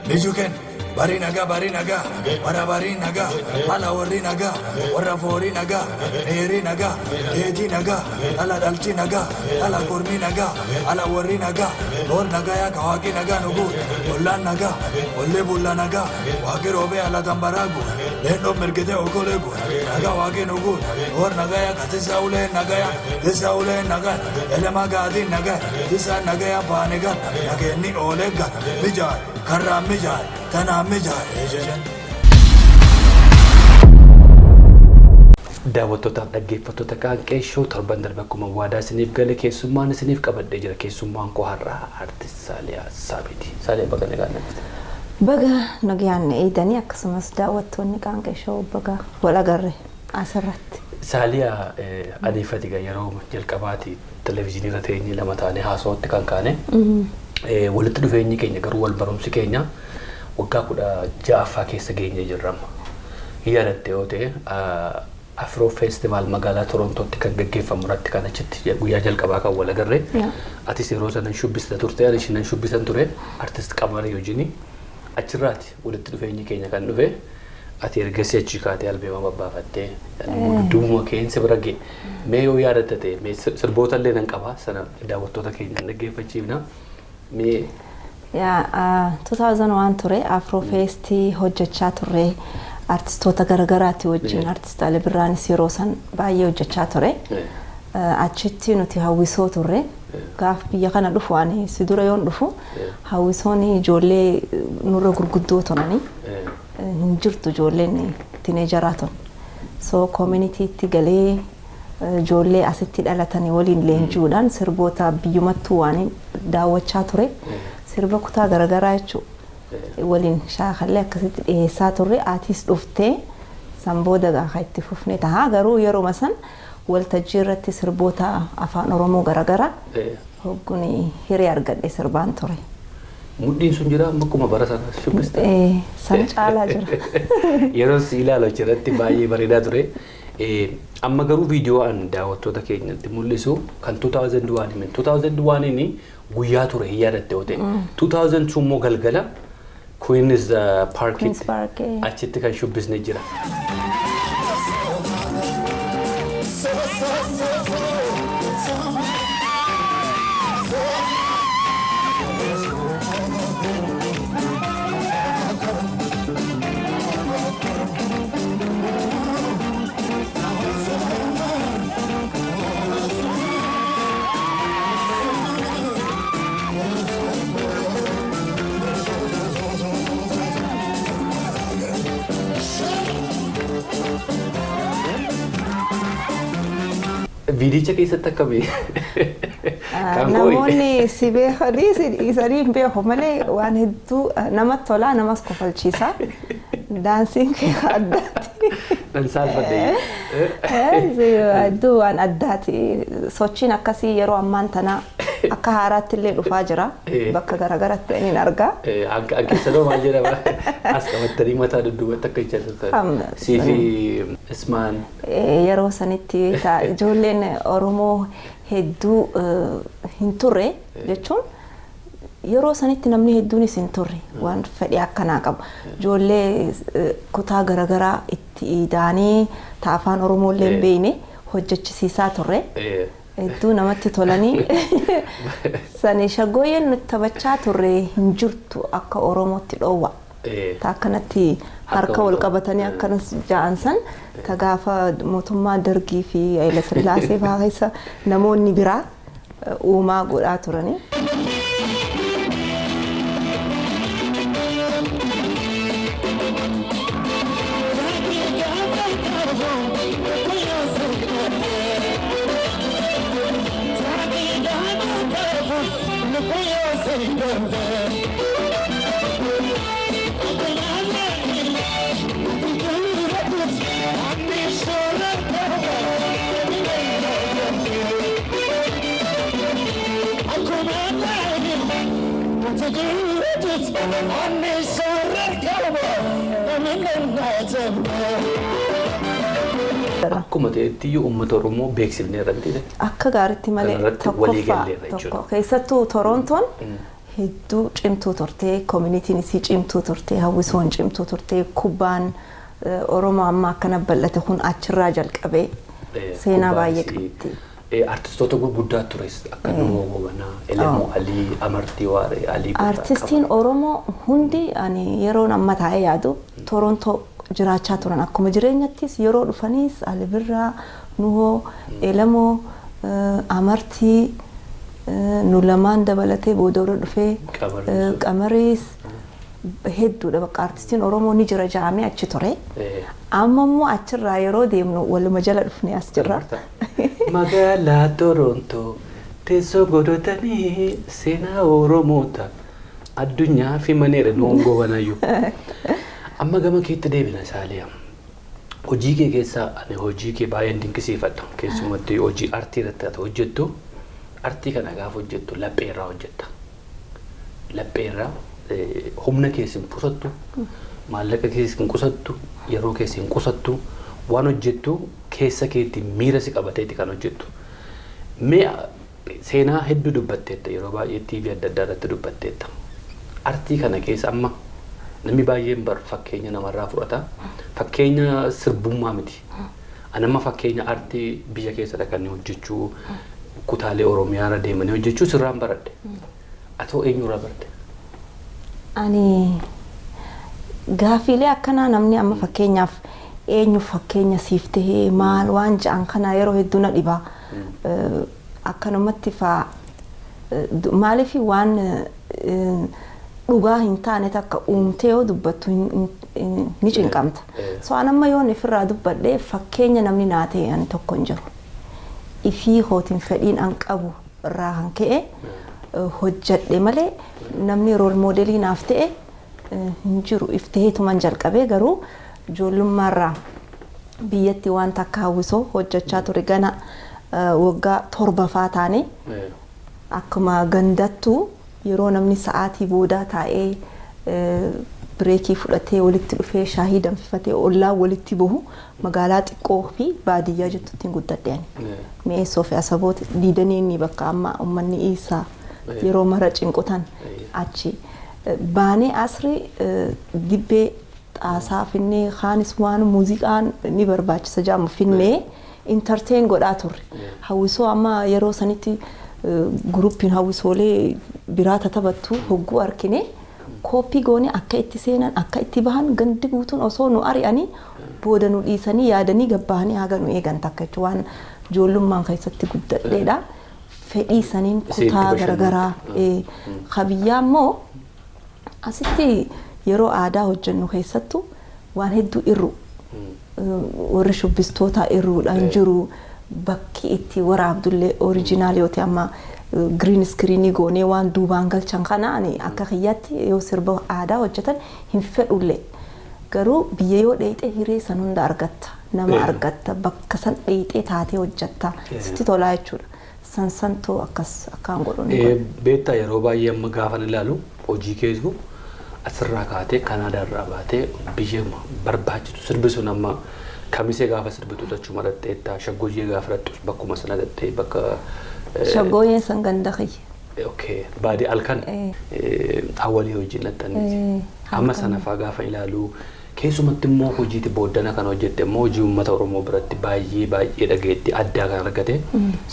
Biju kenna. Bari nagaa, bari nagaa, bara bari nagaa, ala warri nagaa, warra foori nagaa, dheerii nagaa, dheetii nagaa, ala dhalchi nagaa, ala kormi nagaa, ala warri nagaa, loon nagaa yaa kawaaqi nagaa nuguut, ollaan nagaa, ollee bulla nagaa, waaqi roobee ala tambaraagu, leendoo mirgitee okoleegu, nagaa waaqi nuguut, war nagaa yaa katisa ulee nagaa yaa, tisa ulee nagaa, elema gaatiin nagaa, tisa nagaa yaa paanigaa, nageenni oolee gal, mijaay, karraan mijaay, tanaan mijaay jedhan. Daawwattootaaf dhaggeeffattoota Qaanqee Show, torban darbe akkuma waadaa isiniif gale keessummaan isiniif qabadhee jira. Keessummaan koo har'aa Artist Saaliyaa Saabiiti. Saaliyaa, baga nagaan dhufte. Baga nagaan eegdanii, akkasumas daawwattoonni Qaanqee Show, baga wal agarre asirratti. Saaliyaa, adeeffati yeroo jalqabaati televezyiinii irra teenyee lama taanee haasawatti kan kaane. Walitti dhufeenyi keenya garuu, wal barumsi keenya waggaa 16ffaa keessa geenyee jirra amma. Yaadatte yoo ta'e, Afro Festival magaalaa Torontootti kan gaggeeffamu irratti kan achitti guyyaa jalqabaa kan wal agarre. Atis yeroo sana shubbista turte, ani ishinan shubbisan ture, artist Qamarii wajjini. Achirraati walitti dhufeenyi keenya kan dhufe. Ati ergasii achi kaatee albeema babbaafattee dudduubuma keensi bira ga'e. Mee yoo yaadatte ta'e, mee sirboota illee nan qaba, sana daawwattoota keenya dhaggeeffachiifna. Mee. Yaa, 2001 ture, Afro Festii hojjechaa turre, artistoota garagaraati wajjin. Artist Ali Birraanis yeroo san baay'ee hojjechaa ture. Achitti nuti hawwisoo turre. Gaaf biyya kana dhufu, ani si dura yoon dhufu, hawwisoon ijoollee nurra gurguddoo turanii, hin jirtu ijoolleen teenageraa tun. So communitytti galee ijoollee asitti dhalatanii waliin leenji'uudhaan sirboota biyyumattuu waan daawwachaa ture. Sirba kutaa garaagaraa jechuudha. Waliin shaakallee akkasitti dhiyeessaa turre. Atiis dhuftee san booda gaafa itti fufne ta'a. Garuu yeroo san waltajjii irratti sirboota afaan Oromoo garaagaraa hogguun hiree argadhe sirbaan ture. Mudhiin sun jira amma akkuma bara sana shubbista? San caalaa jira. Yeroo si ilaalu achirratti baay'ee bareedaa ture. Amma garuu viidiyoo an daawwattoota keenyatti mul'isu kan 2001 himin. 2001 inni guyyaa ture hin yaadatte yoo ta'e. 2002 immoo galgala Queen's Park Queen's Park. achitti kan shubbisne jira. Viidicha keessatti akkamii? Kan koo Namoonni si beekanii si dhiisanii hin beeku malee, waan hedduu namatti tolaa, namas kofalchiisa. Daansiin kee addaati. Nan saalfadhe. Hedduu waan addaati. Sochiin akkasii yeroo ammaan tana akka haaraatti illee dhufaa jira. Bakka garaagaratti inni argaa. An keessanoo maal jedhama? As qabattanii mataa dudduubatti akka jechaa Sii fi Ismaan. Yeroo sanitti ijoolleen Oromoo hedduu hin turre, jechuun yeroo sanitti namni hedduunis hin turre waan fedhii akkanaa qabu. Ijoollee kutaa garaagaraa itti ida'anii ta afaan Oromoo illee hin beekne hojjechisiisaa turre. Hedduu namatti tolanii sani shaggooyyeen nuti taphachaa turre hin jirtu, akka Oromootti dhoowwa. Ta akkanatti harka wal qabatanii akkanas ja'an san, ta gaafa mootummaa Dargii fi Haayila Sillaasee fa'aa keessa namoonni biraa uumaa godhaa turanii. Akkuma ta'etti iyyuu uummata Oromoo beeksifneerra miti. Akka gaariitti malee. Kanarratti walii tokkoffaa galleerra jechuudha. Tokko keessattuu Torontoon Hedduu cimtuu turte, communityn isii cimtuu turte, hawwisoon cimtuu turte, kubbaan Oromoo amma akkana bal'ate kun achirraa jalqabee seenaa baay'ee qabdi. Artistoota gurguddaa tures akka Nuhoo Gobanaa, Elemoo Alii, Amartii Waaree, Alii Birraa. Artistiin Oromoo hundi ani yeroon amma taa'ee yaadu Torontoo jiraachaa turan, akkuma jireenyattis yeroo dhufaniis Ali Birraa, Nuhoo, Elemoo, Amartii, nu lamaan dabalatee booda irra dhufee Qamariis hedduudha, bakka artistiin Oromoo ni jira ja'amee achi ture. Amma immoo achirraa yeroo deemnu waluma jala dhufnee as jirra. Magaalaa Torontoo teessoo godhatanii seenaa Oromoota addunyaa fi maneera Nuhoon Goobanayyuu. Amma gama keetti deebina, Saaliyaa. Hojii kee keessaa ani hojii kee baay'een dinqisiifadha. Keessumatti hojii artii irratti ati hojjettu, artii kana gaafa hojjettu laphee irraa hojjetta. Laphee irraa, humna keessa hin qusattu, maallaqa keessa hin qusattu, yeroo keessa hin qusattu, waan hojjettu keessa keetti miira si qabateeti kan hojjettu. Mee seenaa hedduu dubbatteetta, yeroo baay'ee TV adda addaa irratti dubbatteetta. Artii kana keessa amma namni baay'een bar fakkeenya namarraa fudhata. Fakkeenya sirbummaa miti. Ani amma fakkeenya artii biyya keessa dhaqanii hojjechuu, kutaalee Oromiyaa irra deemanii hojjechuu sirraan baradhe. Atoo eenyurraa barte? Ani gaafiilee akkanaa namni amma fakkeenyaaf eenyu fakkeenya siif tahee maal waan ja'an kana yeroo hedduu na dhiba. Akkanumatti faa maaliif waan dhugaa hin taane takka uumtee yoo dubbattu ni cinqamta. So an amma yoon ifirraa dubbadhee fakkeenya namni naa ta'e ani tokko hin jiru. Ifii kootiin fedhiin an qabu irraa kan ka'e hojjedhe malee namni role modelii naaf ta'e hin jiru. If ta'eetuman jalqabee, garuu ijoollummaarraa biyyatti waan takka hawwisoo hojjechaa ture, gana waggaa 7 faa taane akkuma gandattuu yeroo namni sa'aatii boodaa taa'ee breakii fudhatee walitti dhufee shaahii danfifatee ollaa walitti bahu, magaalaa xiqqoo fi baadiyyaa jettutti hin guddadhe ani. Mi'eessoo fi Asaboota diidanii inni bakka amma uummanni isaa yeroo mara cinqutan achi baanee asri dibbee xaasaa finnee kaanis waan muuziqaan ni barbaachisa jedhamu finnee entertain godhaa turre. Hawwisoo amma yeroo sanitti groupiin hawwisoolee biraa tatabatu hogguu argine copy goone, akka itti seenan, akka itti bahan, gandi guutuun osoo nu ari'anii booda nu dhiisanii yaadanii gabbahanii haga nu eegan takka jechuun waan ijoollummaan keessatti guddadheedha. Fedhii saniin kutaa garaagaraa kabiyyaa immoo asitti yeroo aadaa hojjennu keessattuu waan hedduu irru, warri shubbistoota irruudhaan jiru, bakki itti waraabdullee original yoo ta'e, amma green screenii goonee waan duubaan galchan kana ani akka kiyyaatti yoo sirba aadaa hojjetan hin fedhullee, garuu biyya yoo dheeyxee hiree san hunda argatta, nama argatta, bakka san dheeyxee taatee hojjetta, sitti tolaa jechuudha. San santoo akkas akkaan godhu. Beektaa, yeroo baay'ee amma gaafan ilaalu hojii keessu asirraa kaatee Kanaadaarraa baatee biyya barbaachisu sirbi sun amma Kamisee gaafa sirbitu achuma dhaqxeetta, Shaggooyyee gaafa dhaqxus bakkuma sana dhaqxee bakka. Shaggooyyeen san ganda kiyya. Okay, baadii halkan hawwalii wajjin dhaqxaniiti. Amma sana fa'aa gaafa ilaalu, keessumatti immoo hojiiti booddana kan hojjette immoo hojii uummata Oromoo biratti baay'ee baay'ee dhageetti addaa kan argate,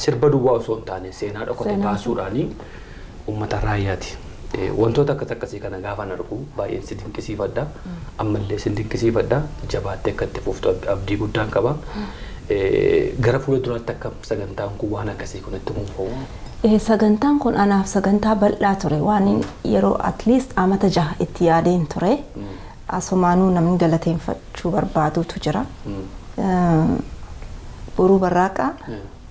sirba duwwaa osoo hin taane seenaa dhokate baasuudhaani uummata raayyaati. Wantoota akkas akkasii kana gaafa argu baay'een si dinqisiifadha. Ammallee si dinqisiifadha. Jabaattee akka itti fuftu abdii guddaan qaba. Gara fuula duraatti akka sagantaan kun waan akkasii kun itti fufu. Sagantaan kun anaaf sagantaa bal'aa ture, waan yeroo at least amata 6 itti yaadeen ture. Asumaanuu namni galateeffachuu barbaadutu jira. Boruu Barraaqaa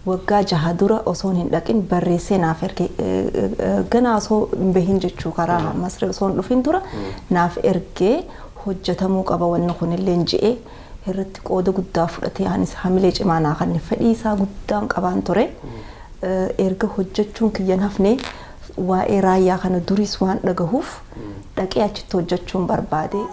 waggaa 6 dura osoon hin dhaqin barreessee naaf erge, ganaa osoo hin bahin jechuu, karaa Masrii osoo hin dhufin dura naaf ergee, hojjetamuu qaba wanni kunillee je'ee irratti qooda guddaa fudhatee, anis hamilee cimaa naa kan fedhii isaa guddaan qabaan ture. Erga hojjechuun kiyyan hafne, waa'ee raayyaa kana duriis waan dhagahuuf dhaqee achitti hojjechuun barbaade.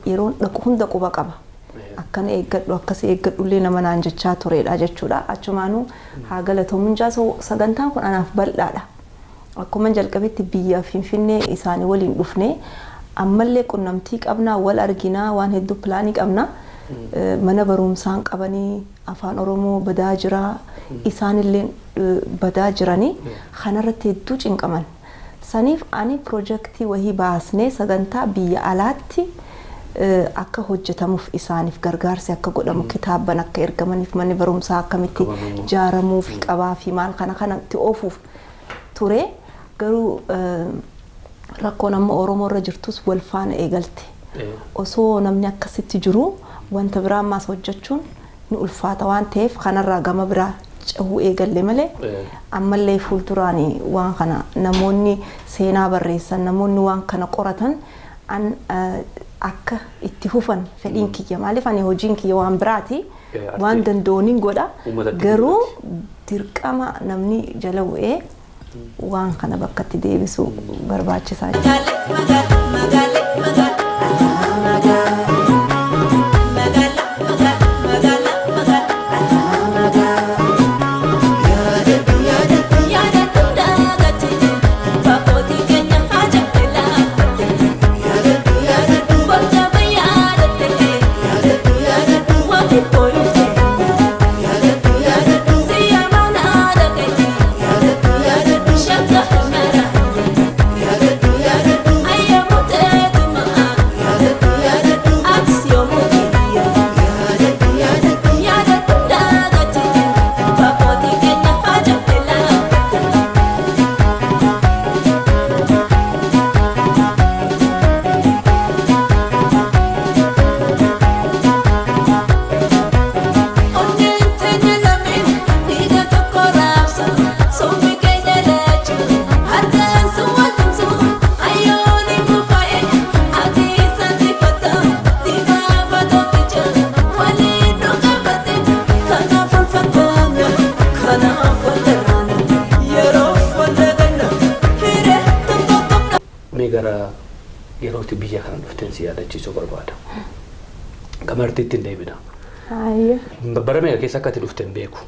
Yeroon dhaqu hunda quba qaba. Akkana eeggadhu, akkas eeggadhullee nama naan jechaa turedha jechuudha. Achumaanuu haa galatoomuun jaasoo, sagantaan kun anaaf bal'aadha. Akkuma jalqabetti biyya Finfinnee isaanii waliin dhufnee, ammallee qunnamtii qabnaa, wal arginaa, waan hedduu pilaanii qabna. Mana barumsaan qabanii afaan Oromoo badaa jira, isaanillee badaa jiranii kanarratti hedduu cinqaman. Saniif ani piroojeektii wahii baasnee sagantaa biyya alaatti akka hojjetamuuf, isaaniif gargaarsi akka godhamu, kitaaban akka ergamaniif, manni barumsaa akkamitti ijaaramuu fi qabaa fi maal kana kanatti oofuuf ture. Garuu rakkoon amma Oromoo irra jirtus wal faana eegalte. Osoo namni akkasitti jiru wanta biraa ammaas hojjechuun ni ulfaata waan ta'eef, kanarraa gama biraa cehuu eegalle malee, ammallee fuulduraan waan kana namoonni seenaa barreessan, namoonni waan kana qoratan an akka itti fufan fedhiin kiyya. Maaliif, ani hojiin kiyya waan biraati, waan danda'uun godha, garuu dirqama namni jala bu'ee waan kana bakkatti deebisuu barbaachisaa. Mee gara yerootti biyya kana dhufteen si yaadachiisuu barbaada. Gamartiitti hin deebina. Bara meeqa keessa akka ati dhufte hin beeku.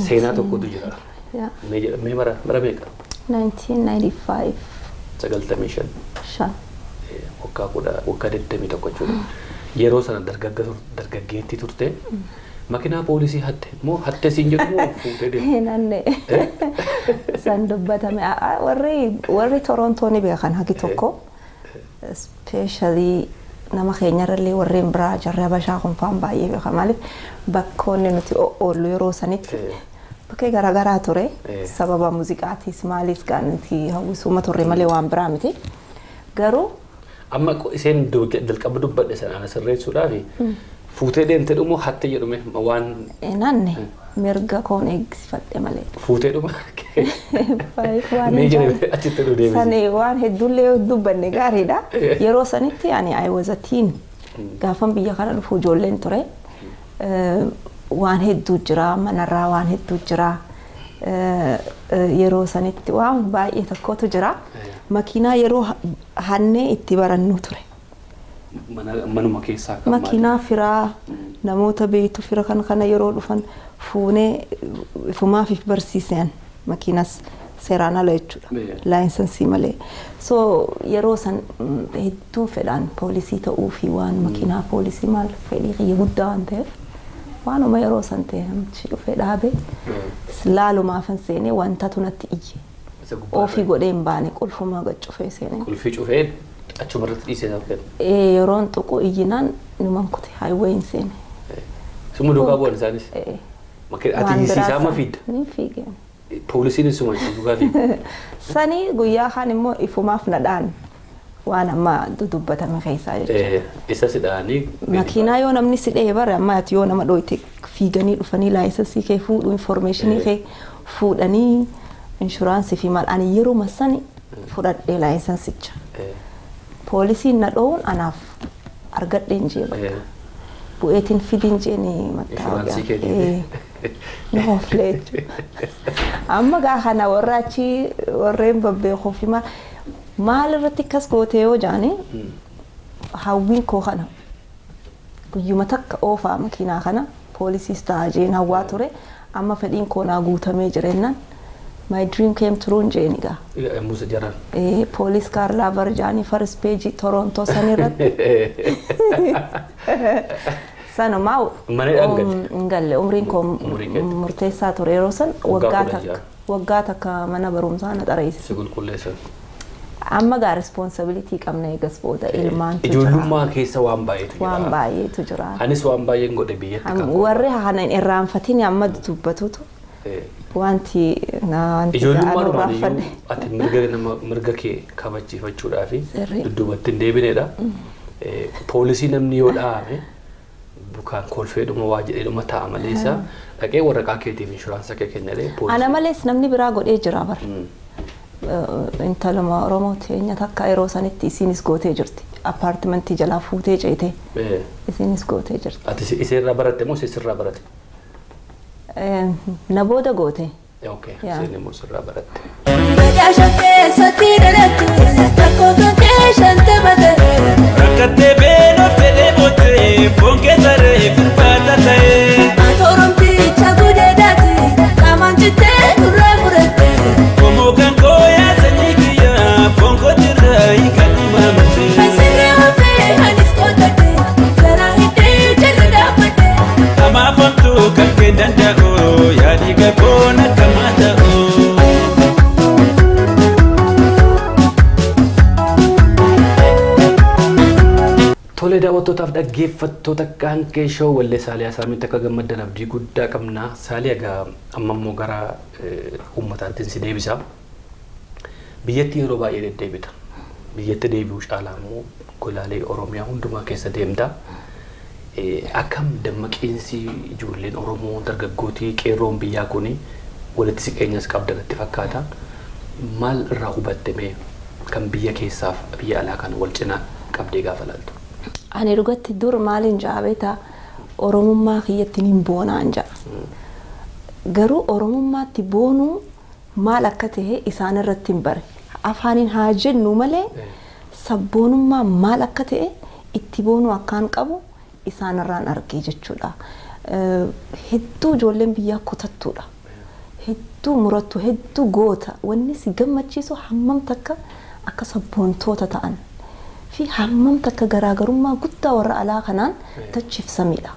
Seenaa tokkotu jira. Mee bara meeqa? 1995. 95. Shan. Waggaa 10, waggaa 21 jechuudha. Yeroo sana dargaggeettii turte. Makinaa poolisii hatte moo hatte siin jedhu moo fuutee deemte? Nanne san dubbatame, warri Torontoo ni beekan hagi tokko. Especially nama keenyarrallee warreen biraa, jarri Habashaa kun faan baay'ee beeka. Maaliif, bakkoonni nuti oollu yeroo sanitti bakkee garaagaraa ture. Sababa muuziqaatiis maaliif kan nuti hawwisuma turre malee waan biraa miti. Garuu Amma isheen jalqaba dubbadhe sana ana sirreessuudhaaf, fuutee deemte dhumoo hatte jedhume waan Nanne mirga koon eegsifadhe malee. Fuutee dhuma. Waan Mee jedhame achitti nu deebisi. Sani waan hedduullee yoo dubbanne gaariidha. Yeroo sanitti ani I was a teen. Gaafan biyya kana dhufu ijoolleen ture. Waan hedduu jira, manarraa waan hedduu jira. Yeroo sanitti waan baay'ee tokkotu jira. Makiinaa yeroo hannee itti barannu ture. Manuma keessaa kan Makiinaa firaa, namoota beektu, fira kan kana yeroo dhufan fuunee ifumaaf barsiisan, makiinas seeraan ala jechuudha. Laayinsensii malee. So yeroo san hedduu fedhaan poolisii ta'uu fi waan makiinaa poolisii maal fedhii kiyya guddaa waan ta'eef, waanuma yeroo san ta'e namichi dhufee dhaabe laalumaafan seenee wantatu natti iyye. Isa gubbaa Ofii godhee hin baane, qulfuma cufee seenee. Qulfii cufee achuma irratti dhiisee isaaf kenna. Yeroon tuqu iyyinaan numan kute, highway hin seene. Summa duukaa bu'an isaanis. Ati Waan biraa hiisisaa ma san fiidda? Ni fiigeen. Poolisiin suma duukaa fiigde. Sanii guyyaa kaan immoo ifumaaf nadhaan waan amma dudubbatame keessaa jechuudha. Isa si dhahanii. Makiinaa yoo namni si dhee bare, amma ati yoo nama dhoyte fiiganii dhufanii laayisensii kee fuudhu, informationii kee fuudhanii, inshuraansii fi maal. Ani yeruma sani fudhadhee laayisensicha. Poolisiin na dhoowun anaaf argadheen jee bakka. Bu'eetiin fidin jeeni. Inshuraansii keetiif. Na hoflee jechuudha. Amma gaa kana warra achii warreen babbeekuu fi maal irratti akkas gootee yoo jaani, hawwiin koo kana guyyuma takka oofaa makiinaa kana poolisiis ta'a jeen hawwaa ture. Amma fedhiin koo naa guutamee jireennan my dream came true jeeni gaa. Musa jaran. Police car lover jaanii first page Toronto san irratti. Sanumaa. Mana hidhaa hin galle? Hin galle, umriin koo Umrii keetti. murteessaa ture yeroo san. Waggaa waggaa 16. Takka waggaa takka mana barumsaa na xareessise. Si qulqulleessan. Amma gaa responsibility qabna, eegas booda ilmaantu jira. Ijoollummaa keessa waan baay'eetu jira. Waan baay'eetu jira. Anis waan baay'een godhe biyyatti kan koo. Warri kana hin irraanfatin amma dubbatutu wanti na wanti Ijoollummaadhumaan irraanfadhe. iyyuu ati mirga nama mirga kee kabachiifachuudhaa fi Sirrii. dudduubatti hin deebinedha. Poolisii namni yoo dhahame bukaan kolfeedhuma waa jedheedhuma ta'a malee isa dhaqee waraqaa keetiif inshuraansii kee kennalee Ana poolisii. malees namni biraa godhee jira bara. Intaluma Oromoo teenya takka yeroo sanitti isinis gootee jirti. Apartmentii jalaa fuutee ceetee isinis gootee jirti. Ati iseerraa baratte moo isirraa baratte? Na booda goote. Okay, Yaa. isheen immoo sirraa baratte. Gadaa keessatti dhalattu rakkoo kan kee 50 ta'e. Rakkattee beeloftee dheebottee foon keessa reef irbaata ta'ee. Ati Oromticha gudeedaati qaamaan cittee nurraa fudhatte. Qomoo kan koo yaa sanyii kiyyaa foon kootirraa hiikan uumamte. Kan sirrii hafee anis qottadhe garaa hidhee jala dhaabbadhe. Hamaafamtuu kan kee danda'u yaadii gaboon akkamaa ta'u. Tole, daawwattootaaf dhaggeeffattoota Qaanqee Show, wallee Saaliyaa Saamiitti akka gammaddan abdii guddaa qabna. Saaliyaa, egaa amma immoo gara uummataatti si deebisa. Biyyatti yeroo baay'ee deddeebita. Biyyatti deebi'uu caalaa immoo golaalee Oromiyaa hundumaa keessa deemta. Akkam dammaqiinsi ijoolleen Oromoo, dargaggootii, qeerroon biyyaa kuni walitti siqeenyas qabda natti fakkaata. Maal irraa hubatte mee kan biyya keessaaf biyya alaa kana wal cinaa qabdee gaafa laaltu? Ani dhugatti dur maaliin ja'a beektaa? Oromummaa kiyyatti hin boonaan ja'a. Garuu Oromummaatti boonuu maal akka ta'e isaan irratti hin bare. Afaaniin haa jennu malee sabboonummaa maal akka ta'e itti boonuu akkaan qabu isaan irraan argee jechuudha. Hedduu ijoolleen biyyaa kutattuudha. Hedduu murattu, hedduu goota. Wanni si gammachiisu hammam takka akka sabboontoota ta'an fi hammam takka garaagarummaa guddaa warra alaa kanaan tachifsamidha.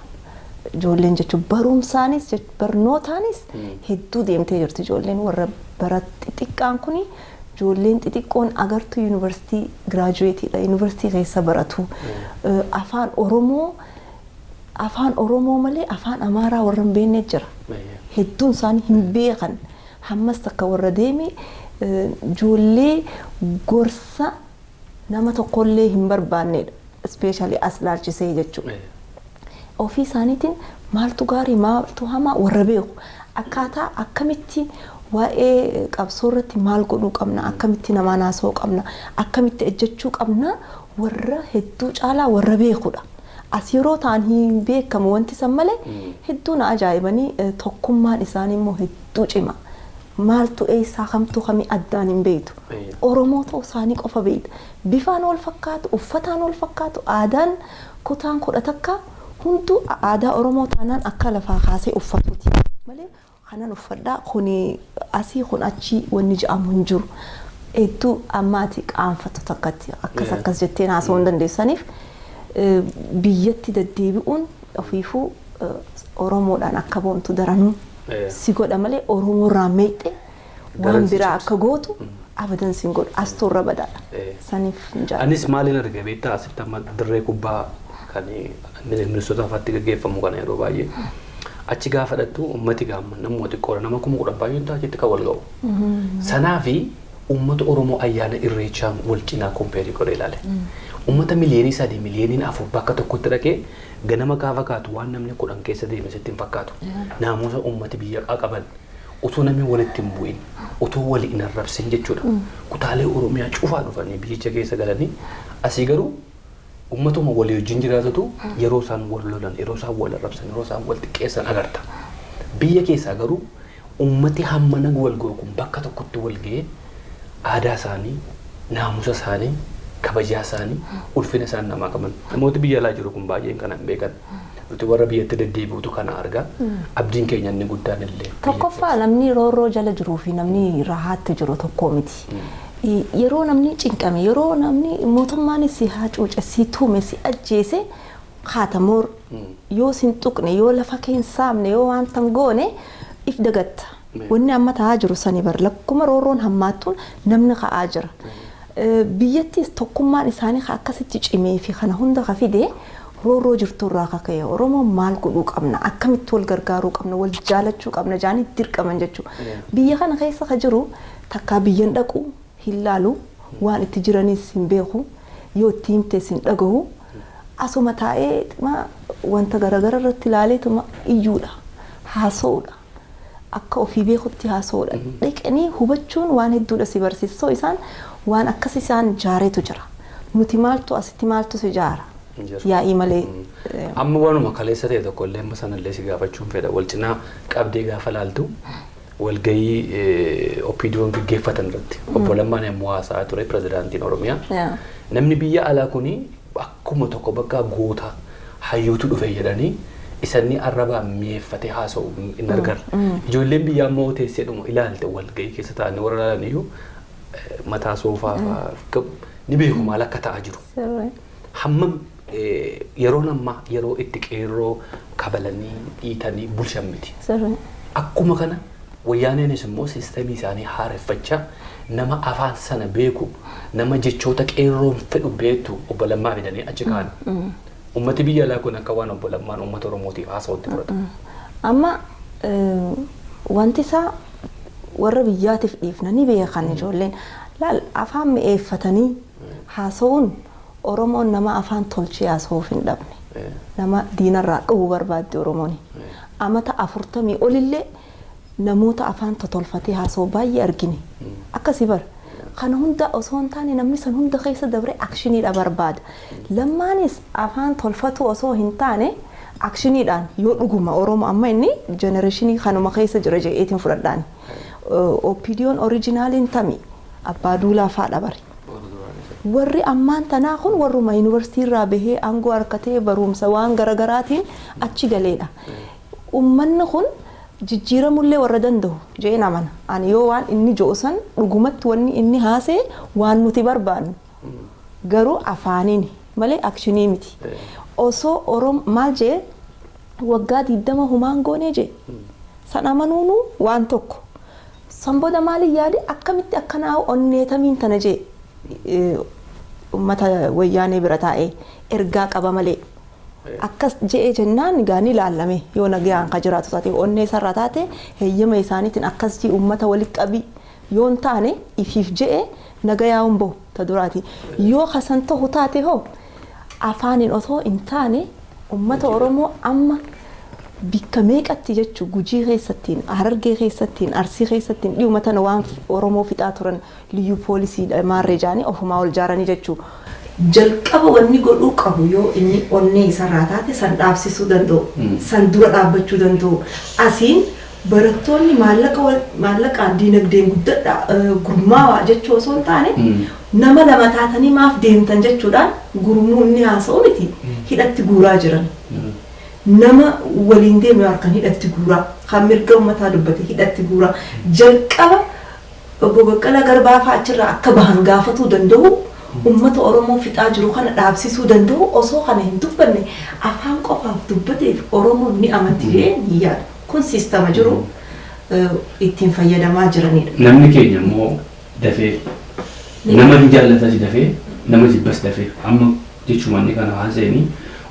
Ijoolleen jechuun barumsaanis barnootaanis hedduu deemtee jirti ijoolleen warra bara xixiqqaan kuni. Ijoolleen xixiqqoon agartuu yuunivarsiitii giraajuweetiidha. Yuunivarsiitii keessa baratu. Afaan Oromoo malee afaan Amaaraa warra hin beekne jira. Hedduun isaanii hin beekan. Hammas takka warra deeme ijoollee gorsa nama tokkollee hin barbaannedha. Especially as laalchisee jechuudha. Ofii isaaniitiin maaltu gaarii, maaltu hamaa warra beeku. Akkaataa akkamitti waa'ee qabsoo irratti maal godhuu qabna, akkamitti namaan haasa'uu qabna, akkamitti ejjechuu qabna warra hedduu caalaa warra beekudha. As yeroo ta'an hin beekamu wanti san malee hedduu na ajaa'ibanii, tokkummaan isaanii immoo hedduu cima. Maaltu eessaa kamtu kamii addaan hin beektu. Oromoo ta'uu isaanii qofa beekta. Bifaan wal fakkaatu, uffataan wal fakkaatu, aadaan kutaan 11 hunduu aadaa Oromoo taanaan akka lafaa kaasee uffatuuti. Malee kanan uffadhaa kuni asii kun achii wanni jedhamu hin jiru. Hedduu ammaati qaanfatu takkatti akkas akkas jetteen haasa'uu hin dandeessaniif biyyatti deddeebi'uun ofiifuu Oromoodhaan akka boontu daranuu si godha malee Oromoo irraa meexxee waan biraa akka gootu abadan sin godhu, astuu irra badaadha. Saniif hin jaalladhu. Anis maaliin arge beektaa? Asitti amma dirree kubbaa kan Ministoota afaatti gaggeeffamu kana yeroo baay'ee achi gaafa dhattu uummati gaamma namuma xiqqoodha, nama 10,000 baay'een ta'a achitti kan wal ga'u. Sanaafi uummata Oromoo ayyaana Irreechaa wal cinaa compare godhee ilaale. Uummata 3 miliyoonii, 4 miliyoonii bakka tokkotti dhaqee ganama gaafa kaatu waan namni 10 keessa deeme sitti hin fakkaatu. Naamusa uummati biyya qaban utuu namni walitti hin bu'in, utuu wali hin arrabsin jechuudha. Kutaalee Oromiyaa cufaa dhufanii biyyicha keessa galanii asii garuu uummatuma walii wajjin jiraatutu yeroo isaan wal lolan, yeroo isaan wal arrabsan, yeroo isaan wal xiqqeessan agarta. Biyya keessaa garuu uummati hammana wal ga'u kun bakka tokkotti wal ga'ee aadaa isaanii, naamusa isaanii, kabajaa isaanii, ulfina isaan namaa qaban. Namooti biyya alaa jiru kun baay'een kana hin beekan. Nuti warra biyyatti deddeebi'utu kana argaa. Abdiin keenya inni guddaan illee. Tokkoffaa, namni roorroo jala jiruu fi namni rahaatti jiru tokko miti. Yeroo namni cinqame, yeroo namni mootummaanis si hacuuce, si tume, si ajjeese, haatamoor yoo sin tuqne, yoo lafa kee hin saamne, yoo wanta hin goone, if dagatta. Wanni amma ta'aa jiru sani bar lakkuma roorroon hammaattuun namni ka'aa jira. Biyyattis tokkummaan isaanii akkasitti cimee fi kana hunda ka fide roorroo jirtu irraa akka ka'e, Oromoon maal godhuu qabna, akkamitti wal gargaaruu qabna, wal jaalachuu qabna jaanii dirqaman jechuudha. Biyya kana keessa ka jiru takkaa biyyan dhaqu hin laalu, waan itti jiranis hin beeku, yoo itti himtes hin dhagahu, asuma taa'ee wanta garaagara irratti ilaaleetuma iyyuudha, haasa'uudha. Akka ofii beekutti haasa'uudha. Dhaqanii hubachuun waan hedduudha si barsiisa. Isaan waan akkas isaan jaareetu jira. Nuti maaltu asitti maaltu si jaara? Yaa'ii malee. Amma waanuma kaleessa ta'e tokko illee amma sanallee si gaafachuun fedha. Wal cinaa qabdee gaafa laaltu, walgahii OPDO'n gaggeeffatan irratti obbo Lammaan yommuu haasa'aa ture, pirezidaantiin Oromiyaa. Namni biyya alaa kuni akkuma tokko bakka goota hayyuutu dhufe jedhanii isanni arrabaan mi'eeffatee haasa'u hin argarre. Ijoolleen biyyaa immoo teessee dhuma ilaalte, walgahii keessa taa'anii warra ilaalan iyyuu mataa soofaa ni beeku maal akka ta'aa jiru. Hammam yeroon ammaa yeroo itti qeerroo kabalanii dhiitanii bulchan miti. Akkuma kana wayyaaneenis immoo siistemii isaanii haareffachaa nama afaan sana beeku, nama jechoota qeerroon fedhu beektu obbo Lammaa fidanii achi kaa'an. Uummati biyya alaa kun akka waan obbo Lammaan uummata Oromootiif haasa'utti fudhata. Amma wanti isaa warra biyyaatiif dhiifna, ni beekan ijoolleen. Laal, afaan mi'eeffatanii haasa'uun, Oromoon nama afaan tolchee haasa'uuf hin dhabne. Nama diinarraa dhowwu barbaadde Oromoon. Amata 40 olillee namoota afaan totolfatee haasa'u baay'ee argine. Akkasii bara. Kana hunda osoo hin taane, namni san hunda keessa dabree actioniidha barbaada. Lammaanis afaan tolfatu osoo hin taane, actioniidhaan yoo dhuguma Oromoo amma inni generationii kanuma keessa jira jedheetiin fudhadhaani. OPDO'n originaliin tami abbaa duulaa faadha bari. Warri ammaan tanaa kun warruma yuunivarsiitii irraa bahee aangoo harkatee barumsa waan garagaraatiin achi galeedha. Uummanni kun jijjiiramullee warra danda'u jeen amana. Ani yoo waan inni jo'u san dhugumatti wanni inni haasee waan nuti barbaannu, garuu afaaniin malee actionii miti. Osoo Orom maal jee waggaa 20 humaan goonee jee san amanuunu waan tokko. San booda maaliin yaade, akkamitti akkanaa onneetamiin tana jee uummata wayyaanee bira taa'ee ergaa qaba malee. Akkas je'ee jennaan gaanii ilaalame, yoo nagaan ka jiraatu taate, onnee isarraa taate, heeyyama isaaniitiin akkas jee uummata walitti qabii yoo hin taane, ifiif je'e nagayaa hin bahu ta duraati. Yoo kasan ta'u taate hoo, afaaniin osoo hin taane, uummata Oromoo amma bikka meeqatti jechuu, Gujii keessattiin, Harargee keessattiin, Arsii keessattiin dhiyuma tana waan Oromoo fixaa turan liyyuu poolisii maarree jaanii ofumaa ol jaaranii jechuu. Jalqaba wanni godhuu qabu, yoo inni onnee isarraa taate, san dhaabsisuu danda'u, san dura dhaabbachuu danda'u. Asiin barattoonni maallaqa maallaqaan diinagdeen guddadha gurmaawaa jechuu osoo hin taane, nama lama taatanii maaf deemtan jechuudhaan gurmuu inni haasa'u miti, hidhatti guuraa jiran. Nama waliin deemu harkaan hidhatti guuraa, kan mirga uummataa dubbate hidhatti guuraa. Jalqaba obbo Baqqalaa Garbaa fa'aa achirraa akka bahan gaafatuu danda'u, uummata Oromoo fixaa jiru kana dhaabsisuu danda'u. Osoo kana hin dubbanne, afaan qofaaf dubbateef Oromoon ni amanti jedhee ni yaadu. Kun siistama jiru ittiin fayyadamaa jiranidha. Namni keenya immoo dafee nama hin jaallatas, dafee nama jibbas dafee. Amma jechuun inni kana haasa'anii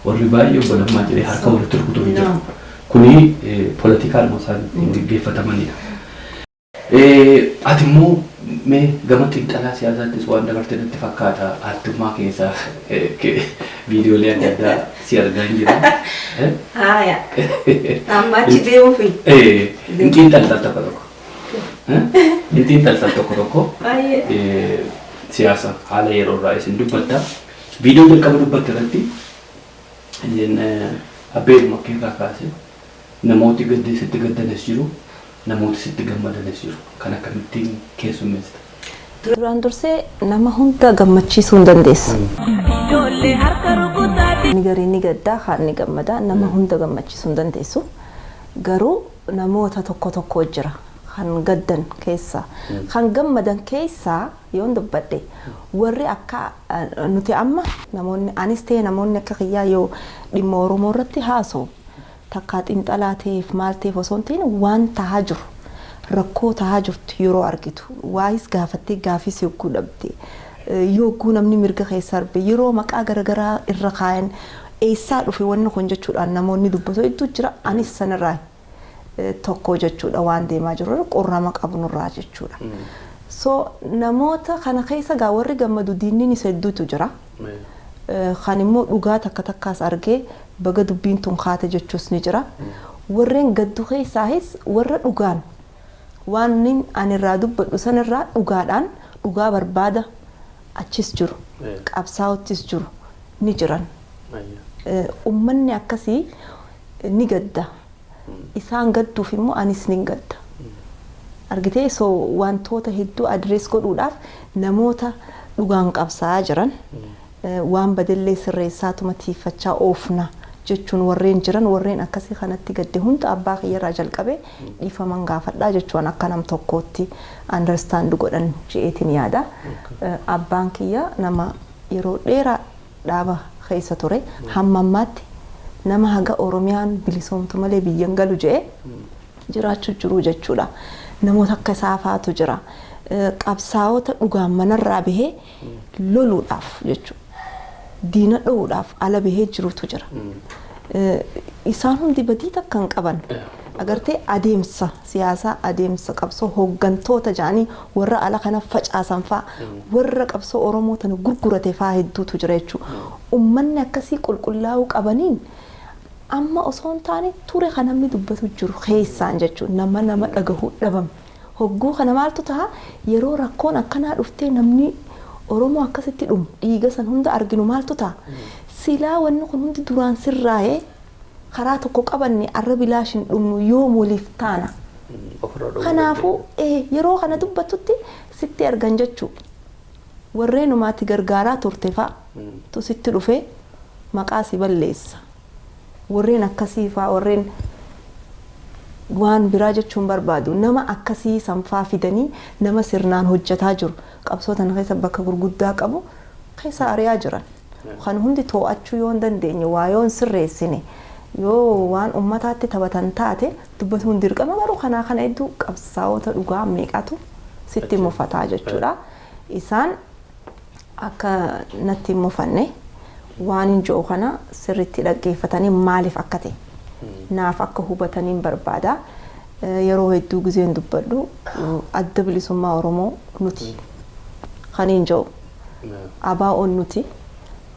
warri baay'ee obbo Lammaa jedhee harka walitti rukutuuf jira. Kuni poolitikaadhuma isaan ittiin gaggeeffatamanidha. Ati immoo mee gama xiinxalaa siyaasaattis waan dabarte natti fakkaata, aartummaa keessaa viidiyoolee adda addaa si argaa hin jira. Haaya. Amma achi deemuufi. Hin xiinxaltal tokko tokko. Hin xiinxaltal tokko tokko. Baay'ee. Siyaasa haala yeroo irraa isin dubbatta. Viidiyoo jalqaba dubbatte irratti abbee keerraa kaasee Namooti gaddi sitti gaddanis jiru, namooti sitti gammadanis jiru. Kan akkamittiin keessummeessita? Duraan dursee nama hunda gammachiisuu hin dandeessu. Ijoollee harka rukutaati. Inni gariin ni gaddaa, kaan ni gammadaa, nama hunda gammachiisuu hin dandeessu. Garuu namoota tokko tokko jira kan gaddan keessaa. Kan gammadan keessaa yoon dubbadhe, warri akka nuti amma namoonni anis ta'e namoonni akka kiyyaa yoo dhimma Oromoo irratti haasa'u, takkaa xiinxalaa ta'eef maal ta'eef osoo hin ta'in, waan tahaa jiru, rakkoo tahaa jirtu yeroo argitu, waayis gaafattee gaafis yogguu dhabde, yogguu namni mirga keessa arbe, yeroo maqaa garaagaraa irra kaayan, eessaa dhufe wanni kun jechuudhaan namoonni dubbatu hedduu jira. Anis sanirraa tokko jechuudha, waan deemaa jiru qorrama qabnurraa jechuudha. So namoota kana keessa gaa warri gammadu diinni isa hedduutu jira. Kan immoo dhugaa takka takkaas argee baga dubbiin tun kaate jechuus ni jira. Warreen gaddu keessaayis warra dhugaan waan inni ani irraa dubbadhu sanirraa dhugaadhaan dhugaa barbaada achis jiru. Qabsaa'ottis jiru ni jiran. Uummanni akkasii ni gadda. Isaan gadduuf immoo anis ni gadda. Argitee, so wantoota hedduu address godhuudhaaf namoota dhugaan qabsaa'aa jiran, waan badellee sirreessaatuma tiiffachaa oofna jechuun warreen jiran, warreen akkasii kanatti gadde hunda abbaa kiyyarraa jalqabee dhiifaman gaafadhaa jechuun akka nam tokkootti understand godhan je'eetiin yaada. Abbaan kiyya nama yeroo dheeraa dhaaba keessa ture, hamma ammaatti nama haga Oromiyaan bilisoomtu malee biyyan galu je'e jiraachuu jiru jechuudha. Namoota akka isaa faatu jira. Qabsaa'ota dhugaan manarraa bahee loluudhaaf jechuudha. Diina dho'uudhaaf ala bahee jirutu jira. Isaan hundi badii takka hin qaban. Agartee, adeemsa siyaasaa, adeemsa qabsoo, hooggantoota jedhanii warra ala kana facaasan faa, warra qabsoo Oromoo tana gurgurate faa hedduutu jira jechuudha. Uummanni akkasii qulqullaa'uu qabaniin amma osoo hin taane ture kan namni dubbatu jiru keessaan jechuudha. Nama nama dhagahuu dhabame. Hogguu kana maaltu ta'a? Yeroo rakkoon akkanaa dhuftee namni Oromoo akkasitti dhumu, dhiiga san hunda arginu, maaltu ta'a? Silaa wanni kun hundi duraan sirraa'ee karaa tokko qabanne arra bilaash hin dhumnu, yoom waliif taana. Kanaafuu yeroo kana dubbattutti sitti argan jechuudha. Warreenumaatti gargaaraa turte fa'a tu sitti dhufee maqaa si balleessa. Warreen akkasii fa'a, warreen waan biraa jechuun barbaadu, nama akkasii sanfaa fidanii nama sirnaan hojjetaa jiru, qabsoo tana keessa bakka gurguddaa qabu keessa ari'aa jiran. Kan hundi to'achuu yoo hin dandeenye, waa yoo hin sirreessine, yoo waan ummataatti taphatan taate, dubbatuun dirqama. Garuu kanaa kana hedduu qabsaa'ota dhugaa meeqatu sitti mufataa jechuudha. Isaan akka natti hin mufanne, waan hin jiru kana sirriitti dhaggeeffatanii maaliif akka ta'e naaf akka hubataniin barbaada. Yeroo hedduu gizeen dubbadhu, Adda Bilisummaa Oromoo nuti kan hin jiru, ABO'n nuti,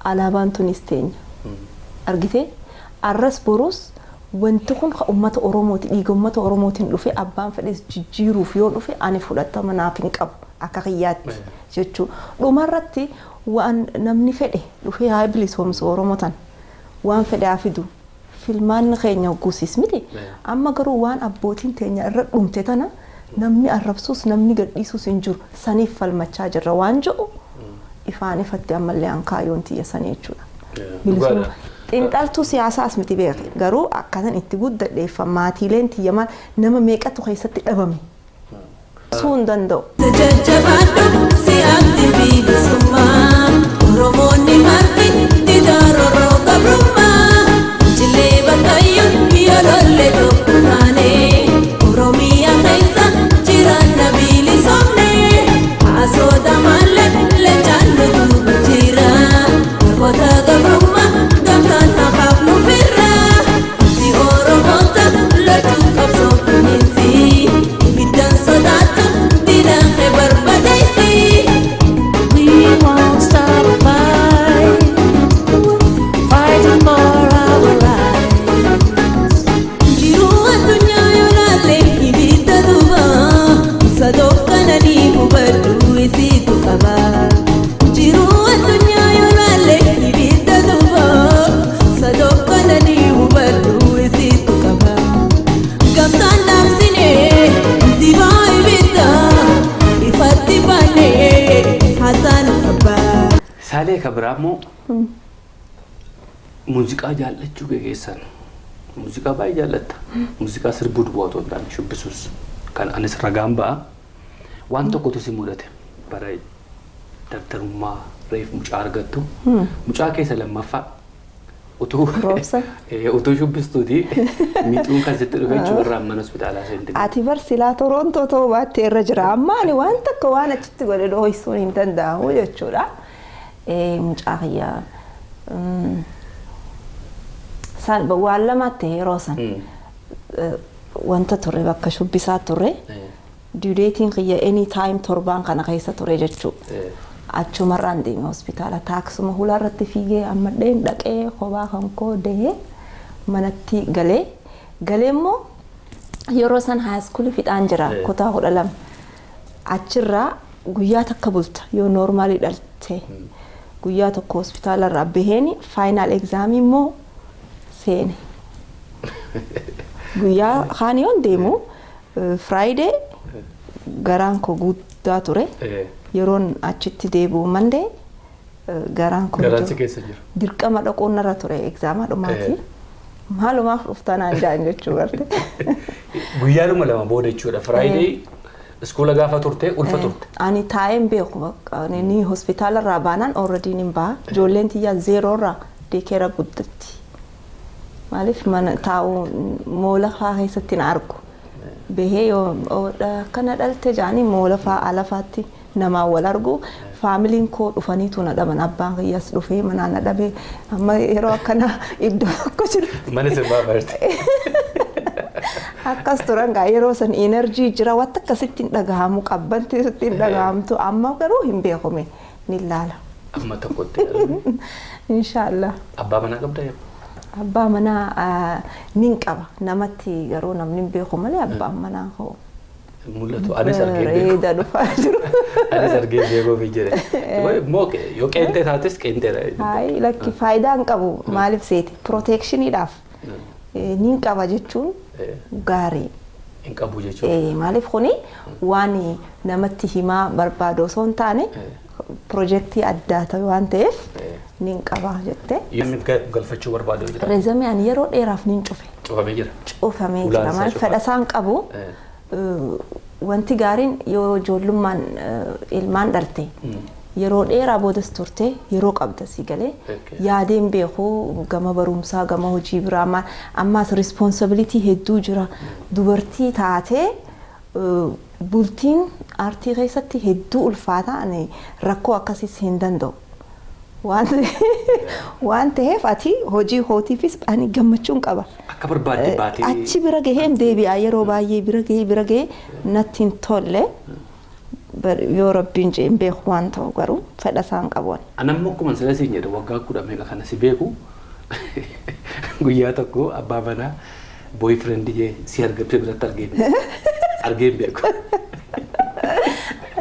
alaabaan tunis teenya. Argitee, arras boruus wanti kun ka uummata Oromooti, dhiiga uummata Oromootiin dhufe. Abbaan fedhes jijjiiruuf yoo dhufe ani fudhatama naaf hin qabu akka kiyyaatti jechuudha. Dhumarratti waan namni fedhe dhufee haa bilisoomsu Oromoo tan, waan fedhe haa fidu, filmaanni keenya guusis miti. Amma garuu waan abbootiin teenya irra dhumte tana namni arrabsuus namni gadhiisuus hin jiru, saniif falmachaa jirra waan jedhu ifaan ifatti ammallee hankaayoon tiyya sanii jechuudha. Bilisummaa. Xiinxaltuu siyaasaas miti beeke, garuu akkatan itti guddadheeffa maatiileen tiyya maal nama meeqatu keessatti dhabame. Suu hin danda'u. Jajjabaadhu si'aatti bilisummaa, Oromoonni marti didaa roorroo gabrummaa, Fincilee bakkayyuu biyya lollee tokko taane, Oromiyaa keessa jiraanna bilisoomne, haasota malee leencaan nu duuba jira, namoota gabrummaa gamtaan haqaaf nu firra, Nuti Oromoota loltuu qabsoo kuninsi, ibiddaan sodaatu diinaa kee barbadeessi. Saalee kan biraa immoo muuziqaa jaallachuu kee keessan, muuziqaa baay'ee jaallatta. Muuziqaa sirbuu duwwaa otoo hin taane shubbisuus kan anis ragaan ba'a. Waan tokkotu si mudate bara dardarummaa reef mucaa argattu. Mucaa keessa lammaffaa utuu Roobsa. Utuu shubbistuuti miixuun kan sitti dhufe jechuudha, irraa mana hospitaalaa seente. Ati bar silaa Torontoo ta'uu baattee irra jira. Amma ani waan takka waan achitti godhe dhohisuun hin danda'amu jechuudha. Mucaa kiyya san waan lamaatti yeroo san wanta ture bakka shubbisaa ture. Due dateiin kiyya any time torbaan kana keessa ture jechuudha. Achumarraan deeme hospitaala, taaksuma hulaa irratti fiigee ammadheen dhaqee kophaa kan koo dahee manatti galee, galee immoo yeroo san high schoolii fixaan jira, kutaa 12. Achirraa guyyaa takka bulta yoo normalii dhalte, guyyaa tokko hospitaalarraa baheen final examii immoo seene. Guyyaa kaan yoon deemu Friday garaan koo guddaa ture. Yeroon achitti deebi'u Monday garaan koo Garaan si keessa jira. Dirqama dhaquun narra ture exama dhumaati. Maalumaaf dhuftanaan jaan jechuu garte. Guyyaadhuma 2 booda jechuudha. Friday schoola gaafa turte ulfa turte. Ani taa'een beeku, bakka ni hospitaala irraa baanaan already nin baha. Ijoolleen tiyyaa zero irraa daycare guddatti. Maaliif mana taa'uu moola fa'aa keessatti na argu. Bahee yoo akkana dhalte jaanii moola fa'aa ala fa'aatti namaan wal argu. Familyiin koo dhufaniitu na dhaban. Abbaan kiyyaas dhufee manaa na dhabe. Amma yeroo akkana iddoo tokko jiru. Mana sirbaa barte. Akkas turan gaa, yeroo san energy jira, wanta akkasitti hin dhagahamu, qabbanti sitti hin dhagahamtu. Amma garuu hin beekume, ni ilaala. Amma tokkotti. Inshaallah. Abbaa manaa qabda yaa? Abbaa manaa nin qaba, namatti garuu namni hin beeku malee abbaan manaa koo. Mul'atu, anis argee beeku. Bareeda dhufaa jiru. Anis argee beekuu fi jedhe. Immoo yoo qeenxee taates qeenxeedha. Hayi, lakki, faayidaa hin qabu. Maaliif seeti, protectioniidhaaf nin qaba jechuun gaarii. Hin qabu jechuudha. Maaliif kuni waan namatti himaa barbaadu osoo hin taane piroojeektii addaa ta'e waan ta'eef nin qaba jettee. Namni galfachuu barbaadu jira. Resume ani yeroo dheeraaf nin cufe. Cufamee jira. Cufamee Ulaan jira. isaa Maal cufa. fedha isaan qabu. Wanti gaariin yoo ijoollummaan ilmaan dhalte yeroo dheeraa boodas turte yeroo qabda si galee yaadeen beeku gama barumsaa, gama hojii biraa maal, ammaas responsibility hedduu jira. Dubartii taatee bultiin aartii keessatti hedduu ulfaata, ani rakkoo akkasiis hin danda'u. Waan ta'eef ati hojii kootiifis ani gammachuun qaba. Akka barbaadde baatee. Achi bira gaheen deebi'a, yeroo baay'ee bira gahee natti hin tolle. Yoo rabbiin jee hin beeku waan ta'u, garuu fedha isaan qabu. Anammoo akkuma sila siin jedhe waggaa 10 meeqa kana si beeku, guyyaa tokko abbaa manaa, boyfriend jee si argamte biratti argee hin beeku.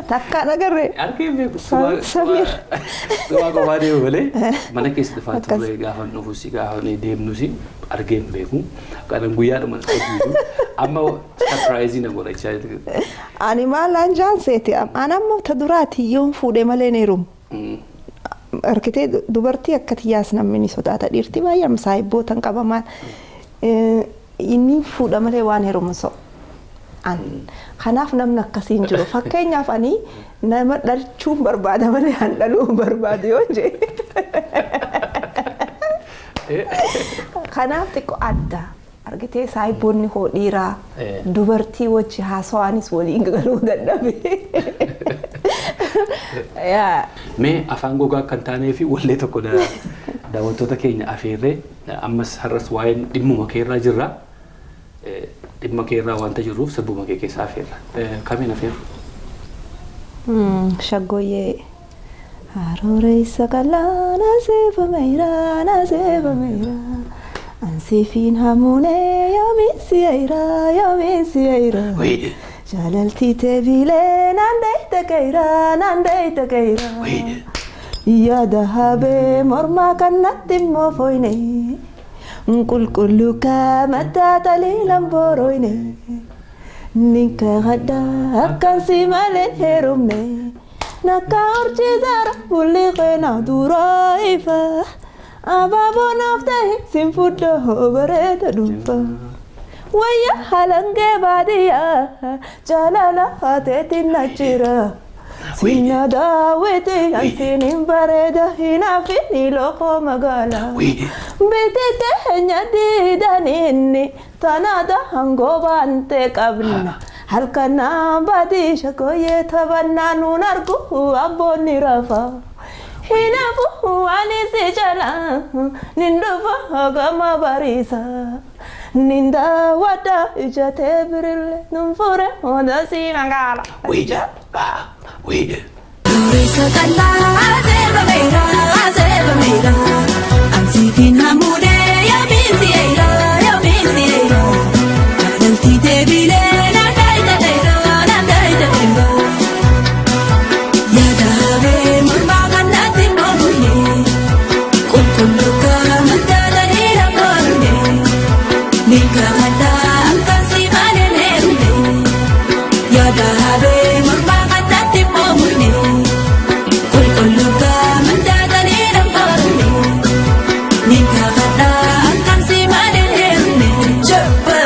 Takkaan agarree. Argee hin beeku. Samiir. Sumaa kophaa deemu malee mana keessa dhufaa Akkas. turre, gaafa dhufus gaafa deemnus argee hin beeku. Kanan guyyaadhuma dhufu amma surprise na godhachaa jiru. Ani maalaan jaan seeti, an amma ta duraati yoon fuudhe malee hin heerumu. Argitee, dubartii akka tiyyaas namni ni sodaata, dhiirti baay'ee amma saahibbootan qaba maal. Inni fuudha malee waan heerumu so'u. An kanaaf namni akkasii hin jiru. Fakkeenyaaf ani nama dhalchuun barbaada malee an dhaluu hin barbaadu yoo jee. Kanaaf xiqqoo adda. Argitee, saahibboonni koo dhiiraa dubartii wajji haasawaanis waliin galuu dadhabe. Yaa. Mee afaan gogaa kan taanee fi wallee tokko daawwattoota keenya afeerree ammas har'as waa'een dhimmuma keerraa jirra. Dhimma keerraa waanta jirruuf sirbuma kee keessaa afeerra. Kamiin afeerru? Shaggooyyee. Harooreysa qal'aa seefameera na seefameera. Ansiifiin hamuunee yoomiin ayira yoomiin ayira. Jaalaltii teebilee naan deeyta kayira naan deeyta kayira. Yaada habee mormaa kan natti immoo foyne. Qulqulluu kaamataa taliilan booroyne. Ninka haddaa akkan si malee heerumne. Nakka urjiisaara bulli qeena duraa ifa. Abaaboo naaf ta'e siin fuddoo bareeda dhuunfa. Wayya halangee baadiyyaa jaalala haateetiin na jira. Sinna daawwiti ansiin bareeda hinaafin lookoo magaalaa. Bitite nyaadiidhaniinni tanaada hangoo baantee qabna. Halkanaa baadii shakoyyee taphannaa nuun argu abboonni rafa. Hinaafu ani si jala nin dhufa gama bariisa. Nin daawwadha ija tee birillee nun fure hunda si magaala. Duressa qal'aa seera meeraa seera meeraa Ansiitiin hamuudee yoomiin si'eeraa yoomiin si'eeraa Jaalaltii deebiilee naandaa dheeraa naandaa dheeraa Yaada habee mormaa kanatti moomullee Qulqulluu mantaatanii lakkoofne Ninka maddaa ankaasii malee leerullee Yaada habee mormaa kanatti moomullee Qulqulluu mantaatanii lakkoofne Ninka maddaa ankaasii malee leerullee Jabba.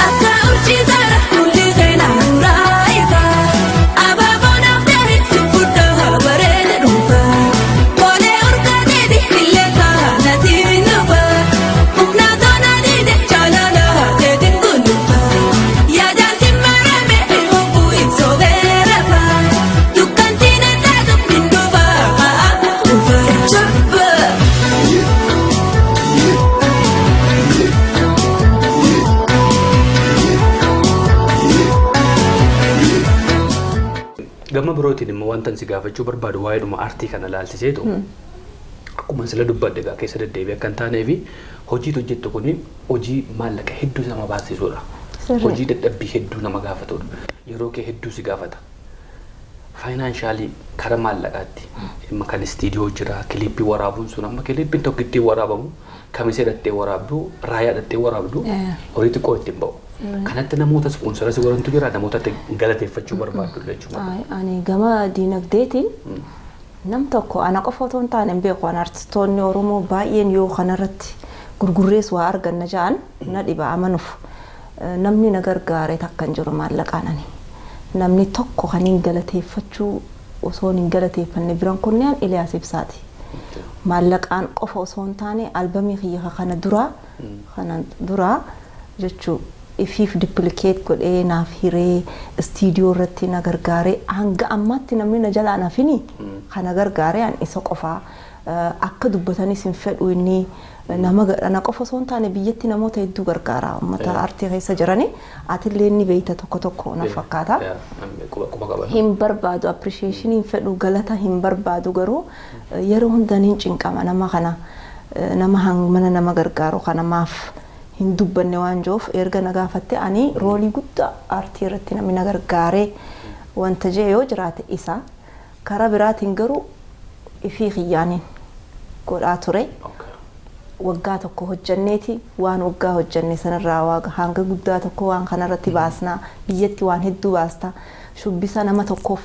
Akka urjiisaara hundi seenaa duraa ifa. Abaaboo naaf ta'e si fuddoo bareeda dhuunfa. Kolee urgaateeti qilleensa natti dhufa. Humna toona diide jaalala teetiin gulufa. Yaadaan si marame ho'u ibsoo beerafa. Dukkantiin addaatu minduufa haa dhufa. Jabba. Gama birootiin immoo wanta si gaafachuu barbaadu waa'eedhuma aartii kana laalchiseetu akkuma sila dubbadde egaa keessa deddeebi'ee akka hin taanee fi hojiitu hojjettu kuni hojii maallaqa hedduu nama baasisudha. Sirrii. Hojii dadhabbii hedduu nama gaafatudha. Yeroo kee hedduu si gaafata. Financially kara maallaqaatti dhimma kan istiidiyoo jira kiliippii waraabuun sun amma kiliippiin tokko ittiin waraabamu kamisee dhattee waraabdu raayaa dhattee waraabdu horii xiqqoo ittiin ba'u. Kanatti namoota sponsor si godhantu jira namoota galateeffachuu barbaaddu jechuudha. Ay, Ani gama diinagdeetiin nam tokko ana qofa otoo hin taane hin beeku. Ani artistoonni Oromoo baay'een yoo kanarratti gurgurrees waa arganna ja'an na dhiba amanuuf. Namni na gargaare takka hin jiru maallaqaan ani. Namni tokko kan hin galateeffachuu osoo hin galateeffanne biran kunneen Iliyaas Ibsaati. Maallaqaan qofa osoo hin taane albamii kiyya kana duraa jechuu ifiif duplicate godhee naaf hiree, istiidiyoo irratti na gargaaree, hanga ammaatti namni na jalaa nafini kana gargaaree an isa qofaa. Akka dubbatanis hin fedhu. Inni nama na qofa osoo hin taane biyyatti namoota hedduu gargaara uummata aartii keessa jirani. Atillee inni beeyta tokko tokko na fakkaata. Quba qaban. Hin barbaadu, appreciation hin fedhu, galata hin barbaadu. Garuu yeroo hunda niin cinqama, nama kana nama mana nama gargaaru kana maaf hin dubbanne waan jiruuf. Erga na gaafatte, ani roolii guddaa aartii irratti namni na gargaaree wanta jee yoo jiraate isa. Karaa biraatiin garuu ifii kiyyaaniin godhaa ture. Waggaa tokko hojjanneeti waan waggaa hojjanne sanarraa waa hanga guddaa tokko waan kanarratti baasnaa. Biyyatti waan hedduu baasta. Shubbisa nama tokkoof